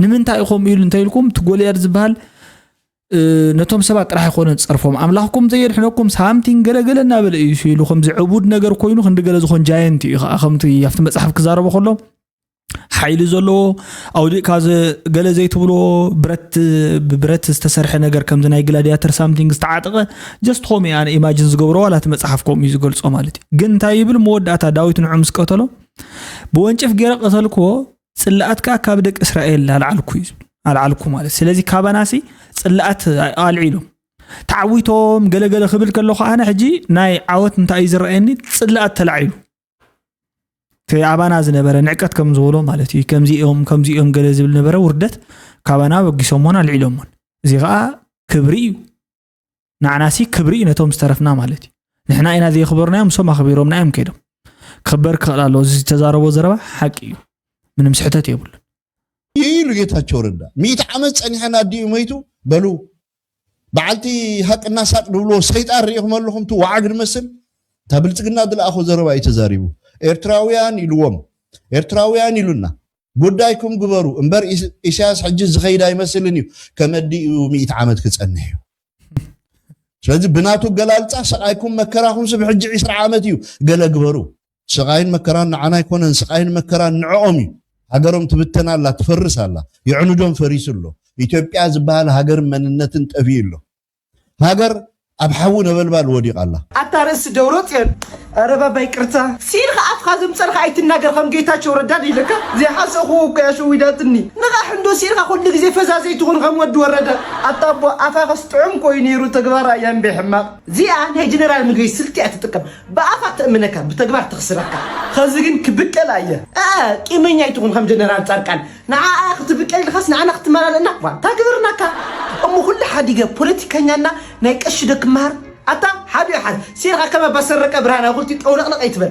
ንምንታይ ኢኹም ኢሉ እንተኢልኩም፣ እቲ ጎልያድ ዝበሃል ነቶም ሰባት ጥራሕ ኣይኮነን ዝፀርፎም። ኣምላኽኩም ዘየድሕነኩም ሳምቲንግ ገለገለ እናበለ እዩ ኢሉ ከምዚ ዕቡድ ነገር ኮይኑ ክንዲ ገለ ዝኾን ጃየንት እዩ። ከዓ ከምቲ ኣብቲ መፅሓፍ ክዛረቦ ከሎ ሓይሊ ዘለዎ ኣውዲቕካ ገለ ዘይትብሎ ብረት ብብረት ዝተሰርሐ ነገር ከምዚ ናይ ግላዲያተር ሳምቲንግ ዝተዓጠቐ ጀስት ኾም ኣነ ኢማጅን ዝገብሮ ዋላ እቲ መፅሓፍ ከምኡ እዩ ዝገልፆ ማለት እዩ። ግን እንታይ ይብል መወዳእታ ዳዊት ንዑ ምስ ቀተሎ ብወንጭፍ ገይረ ቀተልክዎ ጽላኣት ከኣ ካብ ደቂ እስራኤል ኣልዓልኩ እዩ ዝብል። ኣልዓልኩ ማለት ስለዚ ካባናሲ ጽላኣት ኣልዒሎም ተዓዊቶም ገለገለ ክብል ከለኹ ኣነ ሕጂ ናይ ዓወት እንታይ እዩ ዝረኣየኒ? ጽላኣት ተላዒሉ እቲ ኣባና ዝነበረ ንዕቀት ከም ዝበሎ ማለት እዩ። ከምዚኦም ከምዚኦም ገለ ዝብል ነበረ ውርደት ካባና በጊሶሞን ኣልዒሎሞን። እዚ ከዓ ክብሪ እዩ። ንዓናሲ ክብሪ እዩ ነቶም ዝተረፍና ማለት እዩ። ንሕና ኢና ዘየኽበርናዮም፣ እሶም ኣኽቢሮምና እዮም ከይዶም። ክኽበር ክኽእል ኣለዎ። እዚ ዝተዛረቦ ዘረባ ሓቂ እዩ። ምንም ስሕተት የብሉን። ኢሉ ጌታቸው ረዳ ሚእቲ ዓመት ጸኒሐና ኣዲኡ መይቱ በሉ በዓልቲ ሃቅና ሳቅ ድብሎ ሰይጣን ሪኢኹም ኣለኹም እቲ ዋዓግ ድመስል እታ ብልጽግና ድለኣኾ ዘረባ እዩ ተዛሪቡ ኤርትራውያን ኢልዎም ኤርትራውያን ኢሉና ጉዳይኩም ግበሩ እምበር ኢሳያስ ሕጂ ዝኸይድ ኣይመስልን እዩ ከመዲኡ ሚእቲ ዓመት ክጸንሕ እዩ ስለዚ ብናቱ ገላልጻ ስቓይኩም መከራኹም ስብ ሕጂ ዒስራ ዓመት እዩ ገለ ግበሩ ስቓይን መከራን ንዓና ኣይኮነን ስቓይን መከራን ንዕኦም እዩ ሃገሮም ትብተን ኣላ ትፈርስ ኣላ የዕኑዶም ፈሪሱ ኣሎ ኢትዮጵያ ዝበሃል ሃገር መንነትን ጠፊኡ ኣሎ ሃገር ኣብ ሓዊ ነበልባል ወዲቓ ኣላ። ኣታ ርእሲ ደብረጽዮን ኧረ ባባ ይቅርታ ሲኢልካ ኣፍካ ዘምጸልካ ኣይትናገር ከም ጌታቸው ረዳ ድዩ ኢለካ ዘይሓሰብክዎ እኮ እያ ሸዊዳትኒ ንቓሕ እንዶ ሲኢልካ ኩሉ ግዜ ፈዛዘይ ትኹን ከም ወዲ ወረደ ኣታ ኣቦ ኣፋኸስ ጥዑም ኮዩ ነይሩ ተግባራ እያ እምበይ ሕማቕ እዚኣ ናይ ጀነራል ምግበይ ስልቲ እያ ትጥቀም ብኣፋ ተእምነካ ብተግባር ተኽስረካ ኸዚ ግን ክብቀላ እየ ኣኣ ቂመኛ ኣይትኹን ከም ጀነራል ጻድቃን ንዓኣ ክትብቀል ኢልካስ ንዓና ክትመላለእና እኳ እንታይ ግበርናካ እሞ ኩሉ ሓዲገ ፖለቲከኛና ናይ ቀሺ ዶ ክመሃር ኣታ ሓዲኡ ሓዝ ሲርካ ከም ኣባ ሰረቀ ብርሃን ኣብ ክልቲኡ ጠውለቅለቅ ኣይትበል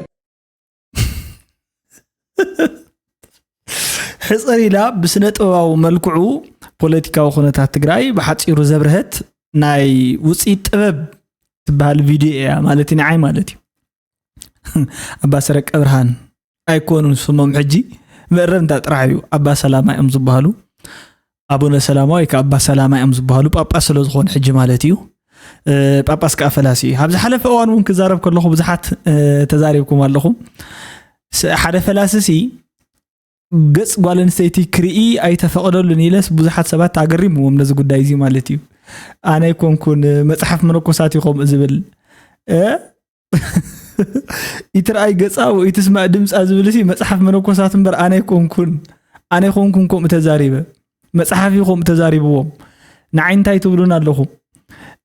ሕፅር ኢላ ብስነ ጥበባዊ መልክዑ ፖለቲካዊ ኩነታት ትግራይ ብሓፂሩ ዘብርሀት ናይ ውፅኢት ጥበብ ትበሃል ቪድዮ እያ ማለት ንዓይ ማለት እዩ ኣባ ሰረቀ ብርሃን ኣይኮኑን ስሞም ሕጂ መእረምታ ጥራሕ እዩ ኣባ ሰላማ እዮም ዝበሃሉ ኣቡነ ሰላማ ወይ ከዓ ኣባ ሰላማ እዮም ዝበሃሉ ጳጳስ ስለ ዝኾኑ ሕጂ ማለት እዩ ጳጳስ ከዓ ፈላሲ እዩ ኣብ ዝሓለፈ እዋን እውን ክዛረብ ከለኹ ብዙሓት ተዛሪብኩም ኣለኹም ሓደ ፈላሲ ሲ ገጽ ጓል ኣንስተይቲ ክርኢ ኣይተፈቐደሉን ኢለስ ብዙሓት ሰባት ኣገሪምዎም ነዚ ጉዳይ እዚ ማለት እዩ ኣነ ኣይኮንኩን መፅሓፍ መነኮሳት እዩ ከምኡ ዝብል ኢትርኣይ ገጻ ወኢትስማዕ ድምጻ ዝብል ሲ መጽሓፍ መነኮሳት እምበር ኣነ ኣይኮንኩን ኣነ ኣይኮንኩን ከምኡ ተዛሪበ መጽሓፍ እዩ ከምኡ ተዛሪብዎም ንዓይ እንታይ ትብሉን ኣለኹም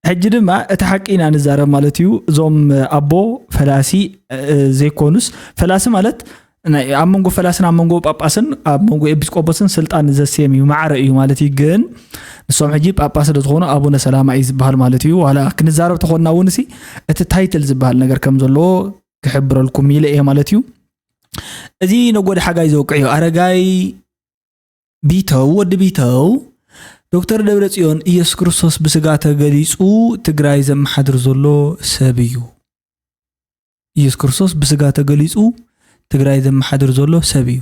ሕጂ ድማ እቲ ሓቂ ኢና ንዛረብ ማለት እዩ እዞም ኣቦ ፈላሲ ዘይኮኑስ ፈላሲ ማለት ኣብ መንጎ ፈላስን ኣብ መንጎ ጳጳስን ኣብ መንጎ ኤጲስቆጶስን ስልጣን ዘስየም እዩ ማዕረ እዩ ማለት እዩ ግን ንሶም ሕጂ ጳጳስ ስለ ዝኾኑ ኣቡነ ሰላማ እዩ ዝበሃል ማለት እዩ ዋላ ክንዛረብ ተኾንና እውን ሲ እቲ ታይትል ዝበሃል ነገር ከም ዘለዎ ክሕብረልኩም ኢለ እየ ማለት እዩ እዚ ነጎዲ ሓጋይ ዘውቅዕ እዩ ኣረጋይ ቢተው ወዲ ቢተው ዶክተር ደብረጽዮን ኢየሱስ ክርስቶስ ብስጋ ተገሊጹ ትግራይ ዘመሓድር ዘሎ ሰብ እዩ ኢየሱስ ክርስቶስ ብስጋ ተገሊጹ ትግራይ ዘመሓድር ዘሎ ሰብ እዩ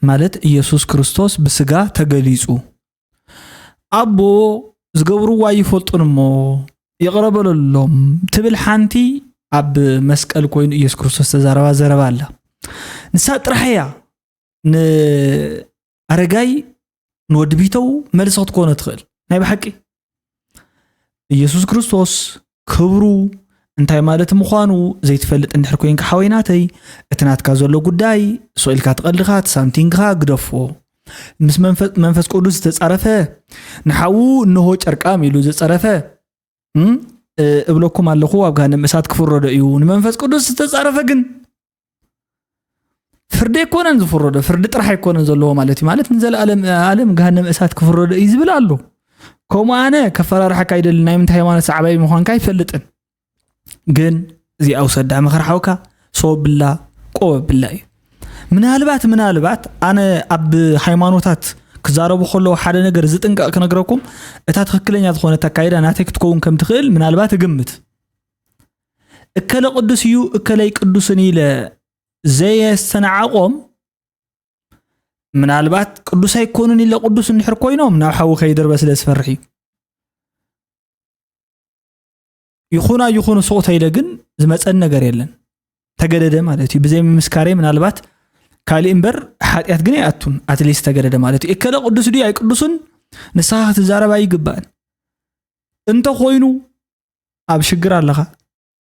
ማለት ኢየሱስ ክርስቶስ ብስጋ ተገሊጹ ኣቦ ዝገብርዋ ይፈልጡን እሞ ይቕረ በለሎም ትብል ሓንቲ ኣብ መስቀል ኮይኑ ኢየሱስ ክርስቶስ ተዛረባ ዘረባ ኣላ ንሳ ጥራሕ እያ ንኣረጋይ ንወዲ ቢተው መልሲ ክትኮኖ ትኽእል ናይ ብሓቂ ኢየሱስ ክርስቶስ ክብሩ እንታይ ማለት ምዃኑ ዘይትፈልጥ እንድሕር ኮይንካ ሓወይ ናተይ እቲ ናትካ ዘሎ ጉዳይ ሶኢልካ ትቐልድኻ ትሳምቲንግኻ ግደፎ ምስ መንፈስ ቅዱስ ዝተጻረፈ ንሓዉ እንሆ ጨርቃም ኢሉ ዝጸረፈ እብለኩም ኣለኹ ኣብ ገሃነም እሳት ክፍረዶ እዩ ንመንፈስ ቅዱስ ዝተጻረፈ ግን ፍርዲ ኣይኮነን ዝፍረዶ ፍርዲ ጥራሕ ኣይኮነን ዘለዎ ማለት እዩ ማለት ንዘለኣለም ኣለም ገሃነም እሳት ክፍረዶ እዩ ዝብል ኣሎ ከምኡ ኣነ ከፈራርሓካ ኣይደልን ናይ ምንታይ ሃይማኖት ሰዓባይ ምዃንካ ኣይፈልጥን ግን እዚኣ ውሰዳ መኸር ሓውካ ሰው ብላ ቆወ ብላ እዩ ምናልባት ምናልባት ኣነ ኣብ ሃይማኖታት ክዛረቡ ከለዉ ሓደ ነገር ዝጥንቀቕ ክነግረኩም እታ ትኽክለኛ ዝኾነት ኣካይዳ ናተይ ክትከውን ከም ትኽእል ምናልባት እግምት እከለ ቅዱስ እዩ እከለይ ቅዱስን ኢለ ዘየስተናዓቖም ምናልባት ቅዱስ ኣይኮኑን ኢለ ቅዱስ እንድሕር ኮይኖም ናብ ሓዊ ከይድርበ ስለ ዝፈርሕ እዩ። ይኹን ኣይኹን ሱቕ ተይለ ግን ዝመፀን ነገር የለን። ተገደደ ማለት እዩ። ብዘይ ምምስካረይ ምናልባት ካሊእ እምበር ሓጢኣት ግን ኣይኣቱን። ኣትሊስት ተገደደ ማለት እዩ። እከለ ቅዱስ ድዩ ኣይቅዱስን ንስኻ ክትዛረብ ኣይግባእን። እንተኾይኑ ኣብ ሽግር ኣለኻ።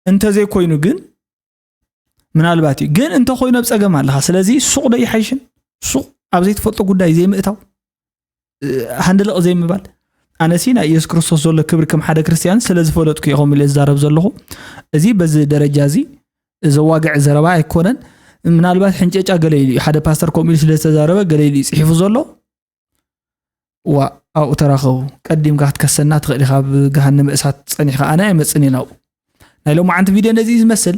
እንተዘይኮይኑ ግን ምናልባት እዩ። ግን እንተኾይኑ ኣብ ፀገም ኣለኻ። ስለዚ ሱቕ ዶ ይሓይሽን? ሱቕ ኣብ ዘይትፈልጦ ጉዳይ ዘይምእታው፣ እ፣ ሃንደለቕ ዘይምባል። ኣነሲ ናይ ኢየሱስ ክርስቶስ ዘሎ ክብሪ ከም ሓደ ክርስትያን ስለ ዝፈለጥኩ እየ ከምኡ ኢለ ዝዛረብ ዘለኹ። እዚ በዚ ደረጃ እዚ ዘዋግዕ ዘረባ ኣይኮነን። ምናልባት ሕንጨጫ ገለ ኢሉ እዩ። ሓደ ፓስተር ከምኡ ኢሉ ስለ ዝተዛረበ ገለ ኢሉ እዩ ጽሒፉ ዘሎ። ዋ፣ ኣብኡ ተራኸቡ። ቀዲምካ ክትከሰና ትኽእል ኢኻ፣ ኣብ ገሃነመ እሳት ጸኒሕካ። ኣነ ኣይመጽእን እየ ናብኡ። ናይ ሎማዓንቲ ቪድዮ ነዚ እዩ ዝመስል።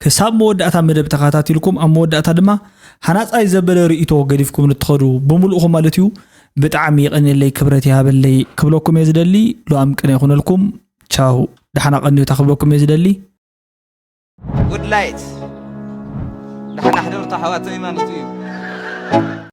ክሳብ መወዳእታ መደብ ተኸታቲልኩም፣ ኣብ መወዳእታ ድማ ሃናጻይ ዘበለ ርእይቶ ገዲፍኩም ንትኸዱ ብምሉእኹም ማለት እዩ። ብጣዕሚ ይቐንየለይ፣ ክብረት ይሃበለይ ክብለኩም እየ ዝደሊ። ሉኣም ቅነ ይኹነልኩም። ቻው፣ ደሓና ቀንዩ እታ ክብለኩም እየ ዝደሊ። ጉድ ላይት። ደሓና ሕደሩ ኣሕዋተይ ማለት እዩ።